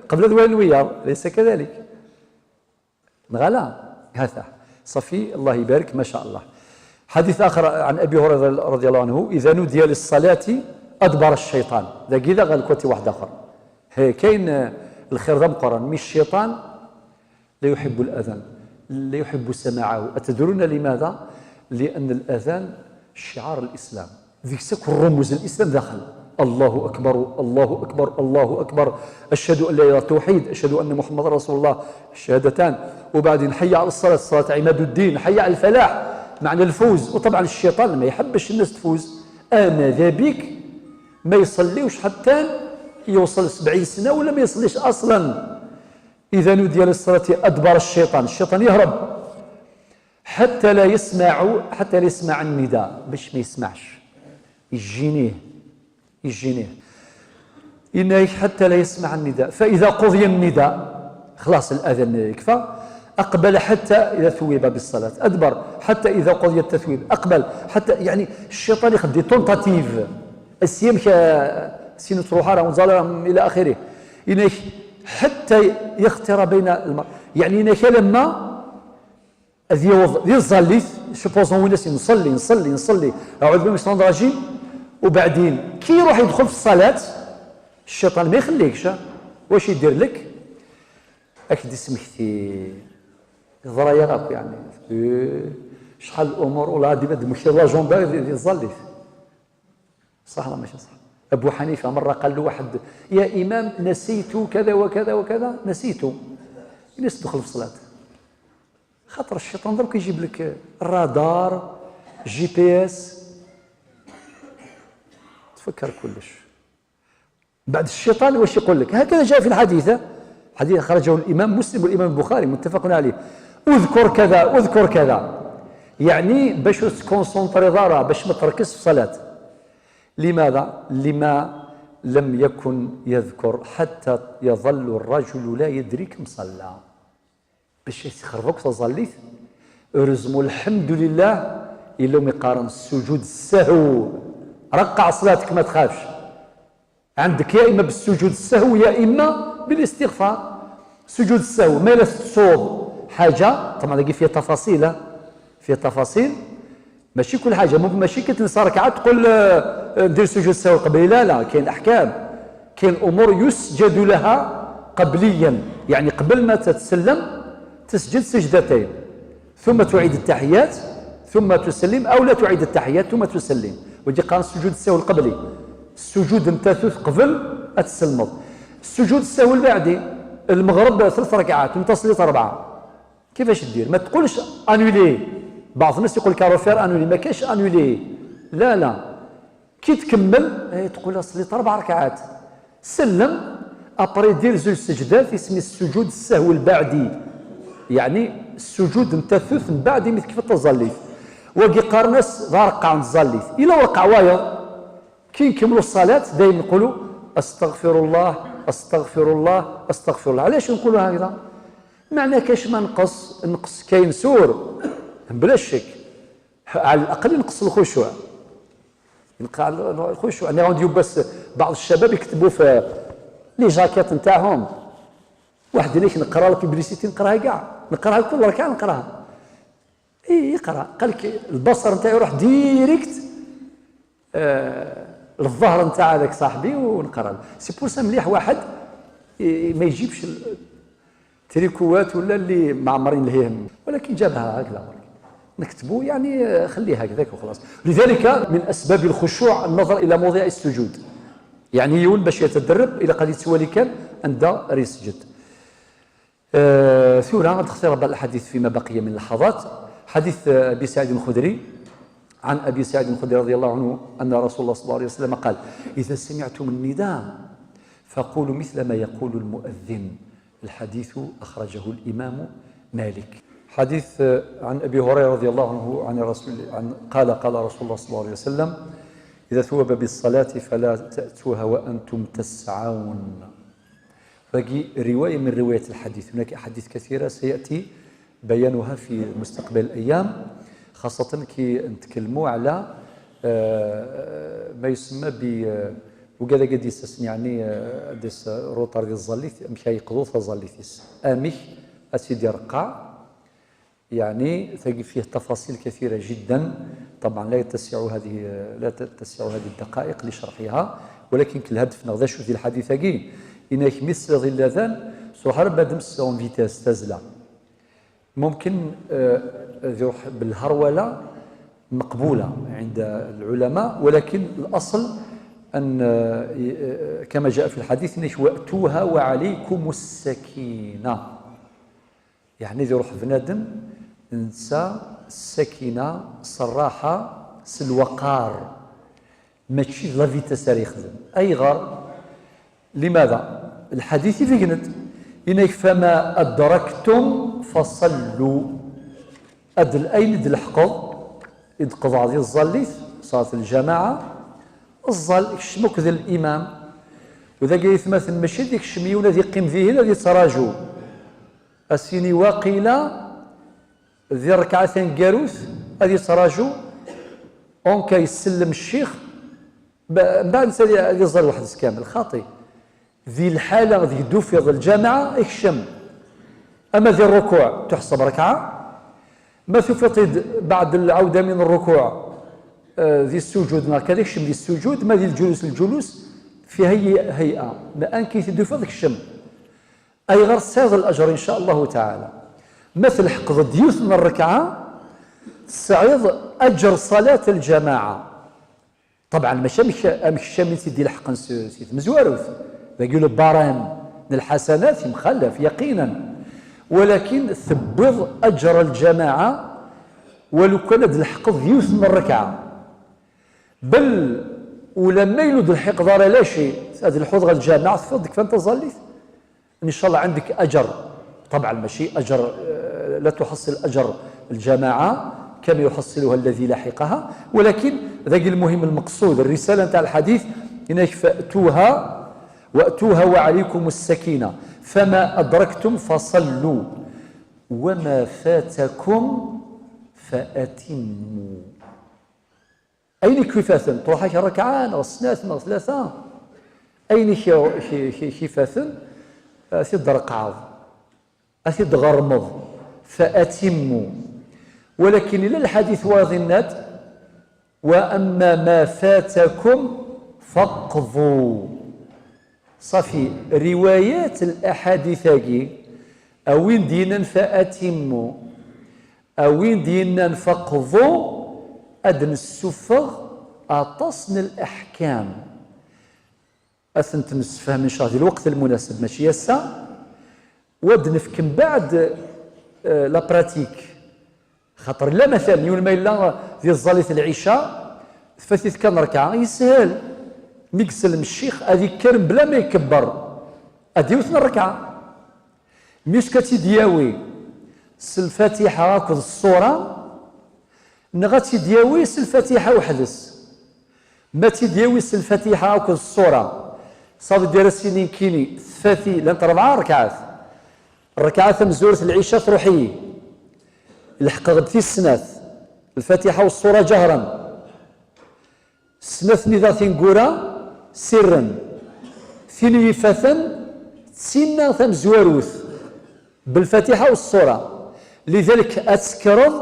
qbel ad walin wiyaḍ, أليس كذلك؟ Neɣ ala? هذا. صافي, الله يبارك, ما شاء الله. حديث آخر عن أبي هريرة رضي الله عنه: إذا نودي للصلاة أدبر الشيطان. Dagi daɣ lkati waḥed axer. He, kayen, eh, lxir d ameqqran, mi cciṭan لا يحب الأذان، لا يحب سماعه. أتدرون لماذا؟ لأن الأذان شعار الإسلام، deg-s akk الرموز الإسلام داخل. الله أكبر، الله أكبر، الله أكبر، أشهد أن لا إله إلا الله، توحيد، أشهد أن محمد رسول الله، الشهادتان، وبعدين حي على الصلاة، الصلاة عماد الدين، حي على الفلاح، معنى الفوز. وطبعا الشيطان ما يحبش الناس تفوز، آه، ماذا بيك ما يصليوش حتى يوصل سبعين سنة ولا ما يصليش أصلا. إذا نودي للصلاة أدبر الشيطان، الشيطان يهرب. حتى لا يسمع، حتى لا يسمع النداء، باش ما يسمعش. يجينيه، يجينيه. إنك حتى لا يسمع النداء، فإذا قضي النداء، خلاص الأذان يكفى، أقبل حتى إذا ثوب بالصلاة، أدبر حتى إذا قضي التثويب، أقبل حتى، يعني، الشيطان يخدي تونتاتيف، السيام خ-، سينو تروح راه ونزال إلى آخره. إنك حتى يختر بين المرء، يعني، إنك لما أذ يوض ذي الزاليت، سوبوزون وين نصلي، نصلي، نصلي، أعوذ بالله من الشيطان الرجيم، وبعدين كي يروح يدخل في الصلاة، الشيطان ما يخليكش، ها؟ واش يدير لك؟ أكد اسمك تي ضرايا غاكو، يعني. إيه، شحال الأمور، والله ديما دمك لاجوندا دي، دي الزاليت. صح ولا ماشي صح؟ أبو حنيفة مرة قال له واحد: "يا إمام، نسيت كذا وكذا وكذا، نسيت." الناس تدخل في الصلاة. خاطر الشيطان درك يجيب لك الرادار، جي بي اس، تفكر كلش. بعد الشيطان واش يقول لك؟ هكذا جاء في الحديث، ها؟ حديث أخرجه الإمام مسلم والإمام البخاري، متفق عليه. "اذكر كذا، اذكر كذا"، يعني باش تكونسونطري ضارة، باش ما تركز في الصلاة. لماذا؟ لما لم يكن يذكر حتى يظل الرجل لا يدري كم صلى. باش يخربك تظليت، ارزمو الحمد لله، إلا يقارن السجود السهو. رقع صلاتك، ما تخافش. عندك يا إما بالسجود السهو يا إما بالاستغفار. سجود السهو، ما إلا تصوب حاجة، طبعا هذه فيها تفاصيل، ها؟ فيها تفاصيل. ماشي كل حاجة، ممكن ماشي كي تنسى ركعة تقول، آه، ندير سجود السهو قبلي. لا، لا، كاين أحكام، كاين أمور يسجد لها قبليا، يعني قبل ما تتسلم تسجد سجدتين، ثم تعيد التحيات، ثم تسلم، أو لا تعيد التحيات ثم تسلم. ودي قال السجود السهو القبلي، السجود نتا ثوث قبل أتسلمض. السجود السهو البعدي، المغرب ثلاث ركعات، نتا صليت أربعة. كيفاش دير؟ ما تقولش أنولي. بعض الناس يقول لك: "راه فير أنولي". ما كاينش أنولي. لا، لا. كي تكمل، إيه، تقول: "صليت أربع ركعات". سلم، أبري دير زوج سجدات، يسمي السجود السهو البعدي. يعني السجود نتا ثوث من بعد مي تكفى تزاليت. واقي قارنس ضا رقع نزاليت. إلا ورقع وايض، كي نكملوا الصلاة دايما نقولوا: "أستغفر الله، أستغفر الله، أستغفر الله". علاش نقولوا هكذا؟ معناه كاش ما نقص، نقص كاين سور، بلا شك. على الأقل نقص الخشوع. نقص الخشوع. أنا عندي بس بعض الشباب يكتبوا في لي جاكيت نتاعهم: "واحد هناك نقرا لا بيبليسيتي، نقراها كاع، نقراها كل ركعة نقراها". إيه، يقرا. قال لك البصر نتاعي يروح ديريكت، آه، للظهر نتاع هذاك صاحبي ونقرا له. سي بور سا مليح واحد، إيه، ما يجيبش ال-، تريكوات ولا اللي معمرين الهيهم، ولكن جابها هكذا برك. نكتبو يعني، آه، خليه هكذاك وخلاص. لذلك من أسباب الخشوع النظر إلى موضع السجود. يعني يون باش يتدرب إلى قد يتسوالي كان عند ريسجد. آه، ثورة غنختار بعض الأحاديث فيما بقي من لحظات. حديث، آه، أبي سعيد الخدري، عن أبي سعيد الخدري رضي الله عنه أن رسول الله صلى الله عليه وسلم قال: "إذا سمعتم النداء فقولوا مثل ما يقول المؤذن". الحديث أخرجه الإمام مالك. حديث، آه، عن أبي هريرة رضي الله عنه عن رسول، عن، قال: "قال رسول الله صلى الله عليه وسلم: إذا ثوب بالصلاة فلا تأتوها وأنتم تسعون". باقي رواية من رواية الحديث، هناك أحاديث كثيرة سيأتي بيانها في مستقبل الأيام، خاصة كي نتكلموا على، آه، ما يسمى ب، آه، وكذا قد يسسن، يعني، آه، ديس روتار ديال الزاليت، أمك يقضوا فزاليتيس. أمك أسيدي رقع، يعني، تجد فيه تفاصيل كثيرة جدًا. طبعًا لا يتسع هذه، لا تتسع هذه الدقائق لشرحها، ولكن كل هدف نغدا شو في الحديث أكي، إنك مثل ظل ذان سحر بدم سون فيتاس تزلا. ممكن، آه، ذي روح بالهرولة مقبولة عند العلماء، ولكن الأصل أن، آه، ي-، آه، كما جاء في الحديث، إنك وأتوها وعليكم السكينة. يعني ذي روح بنادم نسى السكينة، الصراحة، الوقار، ماشي لا فيتاس راه يخدم. أيغر؟ لماذا؟ الحديث في جند، إنك: "فما أدركتم فصلوا". Ad l-, ayen i d-leḥqeḍ, i d-qeḍɛeḍ i tẓallit, ṣalat lǧamaɛa, ẓẓal, kcem akked limam. U dagi aytmaten mačči ad ikcem yiwen ad iqqim dihin ad yettraǧu. Ad s-yini waqila di rrekɛa taneggarut ad yettraǧu, en cas isellem ccix, ba-, mbeɛd netta ad iẓẓal weḥd-s kamel. Xaṭi. Di lḥala deg d-tufiḍ lǧamaɛa, ikcem. Ama di rrukuɛ, tuḥseb rrekɛa. Ma tufiḍ-t-id beɛd lɛawda min rrukuɛ, eh, di ssuǧud, neɣ kan ikcem di ssuǧud, ma di lǧulus, lǧulus, fi hayyi hay'a. Ma anki t-id-tufiḍ, kcem. Ayɣer tesɛiḍ laǧer, in ca Allahu taɛala. Ma tleḥqeḍ-d yiwet n rrekɛa, tesɛiḍ aǧer ṣalat lǧamaɛa. Ṭebɛen, mačči amek, amek kcam i tt-id-ileḥqen s, si tmezwarut. Dagi le barème n lḥasanat yemxalaf, yaqinan. Walakin tewwiḍ aǧer lǧamaɛa, walu kan ad d-leḥqeḍ d yiwet n rrekɛa. Bel, ulamma ur d-telḥiqeḍ ara laci, ad telḥuḍ ɣer lǧamaɛa, teffiḍ deg fan taẓallit. إن شاء الله عندك أجر. طبعا ماشي أجر، آه، لا تحصل أجر الجماعة كما يحصلها الذي لحقها، ولكن ذاك المهم المقصود، الرسالة نتاع الحديث، إنك فأتوها، وأتوها وعليكم السكينة، فما أدركتم فصلوا، وما فاتكم فأتموا. Ayen i k-ifaten, truḥ-ak rrekɛa neɣ snat neɣ tlata, ayen i k-, k-, k-, k-ifaten, ad t-id-treqɛeḍ, ad t-id-tɣermeḍ, فأتموا. Walakin ila lḥadit wayeḍ yenna-d, وأما ما فاتكم فاقضوا. Ṣafi, riwayat n laḥadit-agi, a win d-yennan فأتموا, a win d-yennan فاقضوا, ad d-nessuffeɣ aṭas n leḥkam. Ad tent-nessefhem, in ca Allah, di lweqt lmunaseb, mačči ass-a. U ad d-nefk mbeɛd, eh, la pratique. Xaṭer la matan, yiwen ma yella di tẓallit n lɛica, tfat-it kan rrekɛa, yeshel. Mi yesellem ccix, ad ikker mebla ma ikebber. Ad d-yiwet n rrekɛa. Mi yeskat ad tt-id-yawi s lfatiḥa akked ṣṣura, neɣ ad tt-id-yawi s lfatiḥa weḥd-s. Ma tt-id-yawi s lfatiḥa akked ṣṣura, saḍi d ara s-yini nekkini, tfati, llant rebɛa rrekɛat. Rrekɛa tamezwarut n lɛica truḥ-iyi. Leḥqeɣ-d tis snat, lfatiḥa u ṣṣura ǧehran. Snat-nni daɣ tineggura sirren. Tin i ifaten d tinna tamezwarut, belfatiḥa u ṣṣura. Lidalik ad tekkreḍ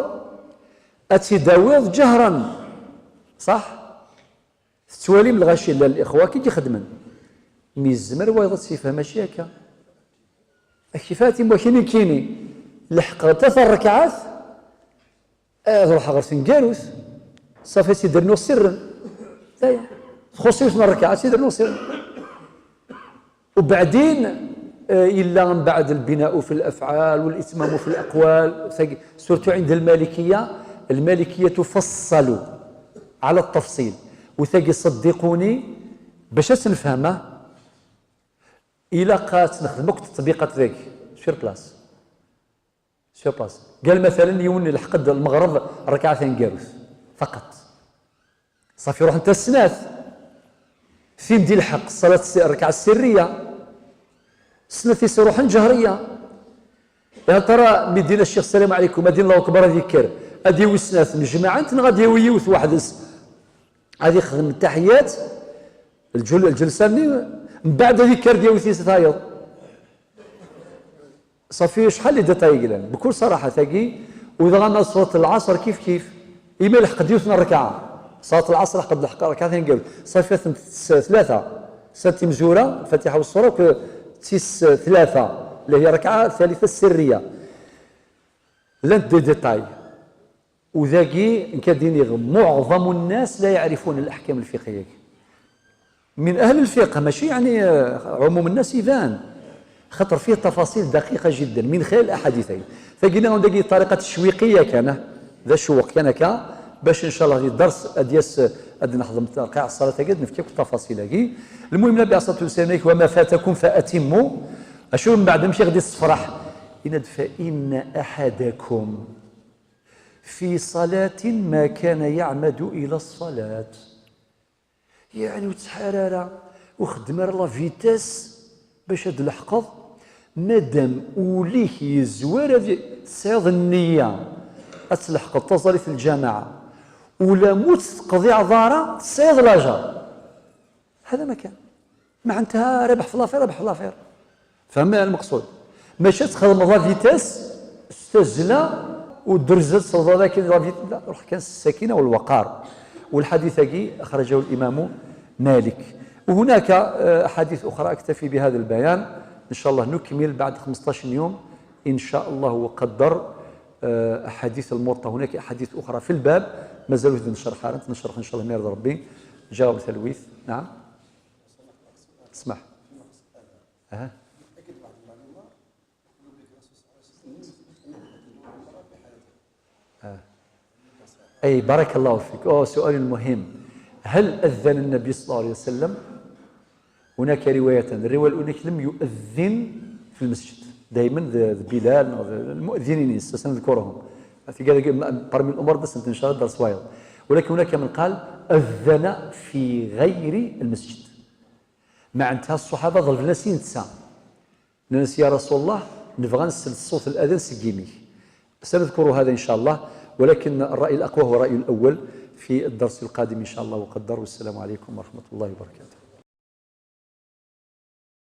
ad tt-id-tawiḍ ǧehran. Ṣaḥ? Tettwalim lɣaci llan lixwa akka i ixedmen. Mi yezmer wayeḍ ad tt-yefhem mačči akka. Ak-, kifat i wakini kini. Leḥqeɣ tlata rrekɛat, ad ruḥeɣ ɣer tneggarut. Ṣafi ad tt-id-rnuɣ sirren. Aya. Txuṣ yiwet n rrekɛa, ad tt-id-rnuɣ sirren. وبعدين, eh, yella mbeɛd البناء في الأفعال والإتمام في الأقوال, tagi, surtout عند المالكية, المالكية تفصل على التفصيل. U tagi, صدقوني, bac ad tt-nefhem, ah, ilaq ad tt-nexdem akk tṭbiqat dagi, sur place. Sur place. Qal, matalan, yiwen ilḥeq-d lmeɣreb rrekɛa taneggarut, faqat. Ṣafi, ruḥent-as snat. Tin d-ilḥeq ṣṣalat s-, rrekɛa sirriya. Snat-is ruḥen ǧehriya. Ya tara, mi d-yenna ccix, "Ssalamu ɛlikum", ad d-yenna Allahu akbar, ad yekker, ad yawi snat mjemɛent, neɣ ad yawi yiwet weḥd-s? Ad ixdem taḥiyat, lǧul-, lǧelsa-nni, mbeɛd ad yekker ad yawi tis tayeḍ. Ṣafi, acḥal n les détails i yellan. Bkul ṣaraḥa, tagi, u dɣa ma ṣṣurat lɛaṣer kif kif. Imi leḥqeɣ-d yiwet n rrekɛa. Ṣṣurat lɛaṣer leḥqeɣ-d, leḥqeɣ rrekɛa taneggarut. Ṣafi, ad tent-, s-, tlata. Snat timezwura, lfatiḥa u ṣṣura, akked tis tlata, اللي هي ركعة ثالثة سرية. Llant des détails. U dagi, nekk ad d-iniɣ, معظم الناس لا يعرفون الأحكام الفقهية. من أهل الفقه, mačči yeɛni, eh, ɛumum nnas iban. Xaṭer فيه تفاصيل دقيقة جدا من خلال الأحاديثين. Tagi, nniɣ-awen dagi, طريقة تشويقية kan, ah, d acewweq kan akka, bac, in ca Allah, di dders ad d-yas, ad d-nexdem rrekɛa ṣṣalat-agi, ad d-nefk akk tafaṣil-agi. Lmuhim, Nnbi ɛalayhi ṣṣalatu wa ssalam, yenna-k, "وما فاتكم فأتموا". Acu mbeɛd, amek i ɣ-d-yessefraḥ? Yenna-d, "فإن أحدكم". في صلاة ما كان يعمد إلى الصلاة. Yeɛni ur ttḥar ara, ur xeddem ara la vitesse bac ad d-leḥqeḍ. Madam ul-ik yezwar, ad tesɛiḍ nniya ad tleḥqeḍ taẓallit n lǧamaɛa, ula ma ur teqḍiɛeḍ ara tesɛiḍ lajer. هذا ما كان. معناتها ربح في l'affaire، ربح في l'affaire. فهم المقصود؟ ماشي تخدم la vitesse، استزلة، ودرزت صوت هذاك la vitesse. لا، روح كان السكينة والوقار. والحديث هاكي أخرجه الإمام مالك. وهناك آه، أحاديث أخرى، أكتفي بهذا البيان. إن شاء الله نكمل بعد خمسطاش يوم، إن شاء الله وقدر. آه، أحاديث الموطأ، هناك أحاديث أخرى في الباب، مازال وجد نشرح، نشرح إن شاء الله ميرد ربي. جاوب ثلويث. نعم. اسمح. أها. آه. أي، بارك الله فيك. أوه، سؤال مهم. هل أذن النبي صلى الله عليه وسلم؟ هناك روايتان. الرواية الأولى لم يؤذن في المسجد. دائما ذ-، ذ بلال، ذ-، المؤذنين سنذكرهم. في كذا، parmi الأمور بس إن شاء الله درس وايض. ولكن هناك من قال: أذن في غير المسجد. معناتها الصحابة ضرب لنا سين تسعة. ننسى يا رسول الله، نبغى نسل صوت الأذان سقيمي. سنذكر هذا إن شاء الله، ولكن الرأي الأقوى هو الرأي الأول في الدرس القادم إن شاء الله وقدر. والسلام عليكم ورحمة الله وبركاته.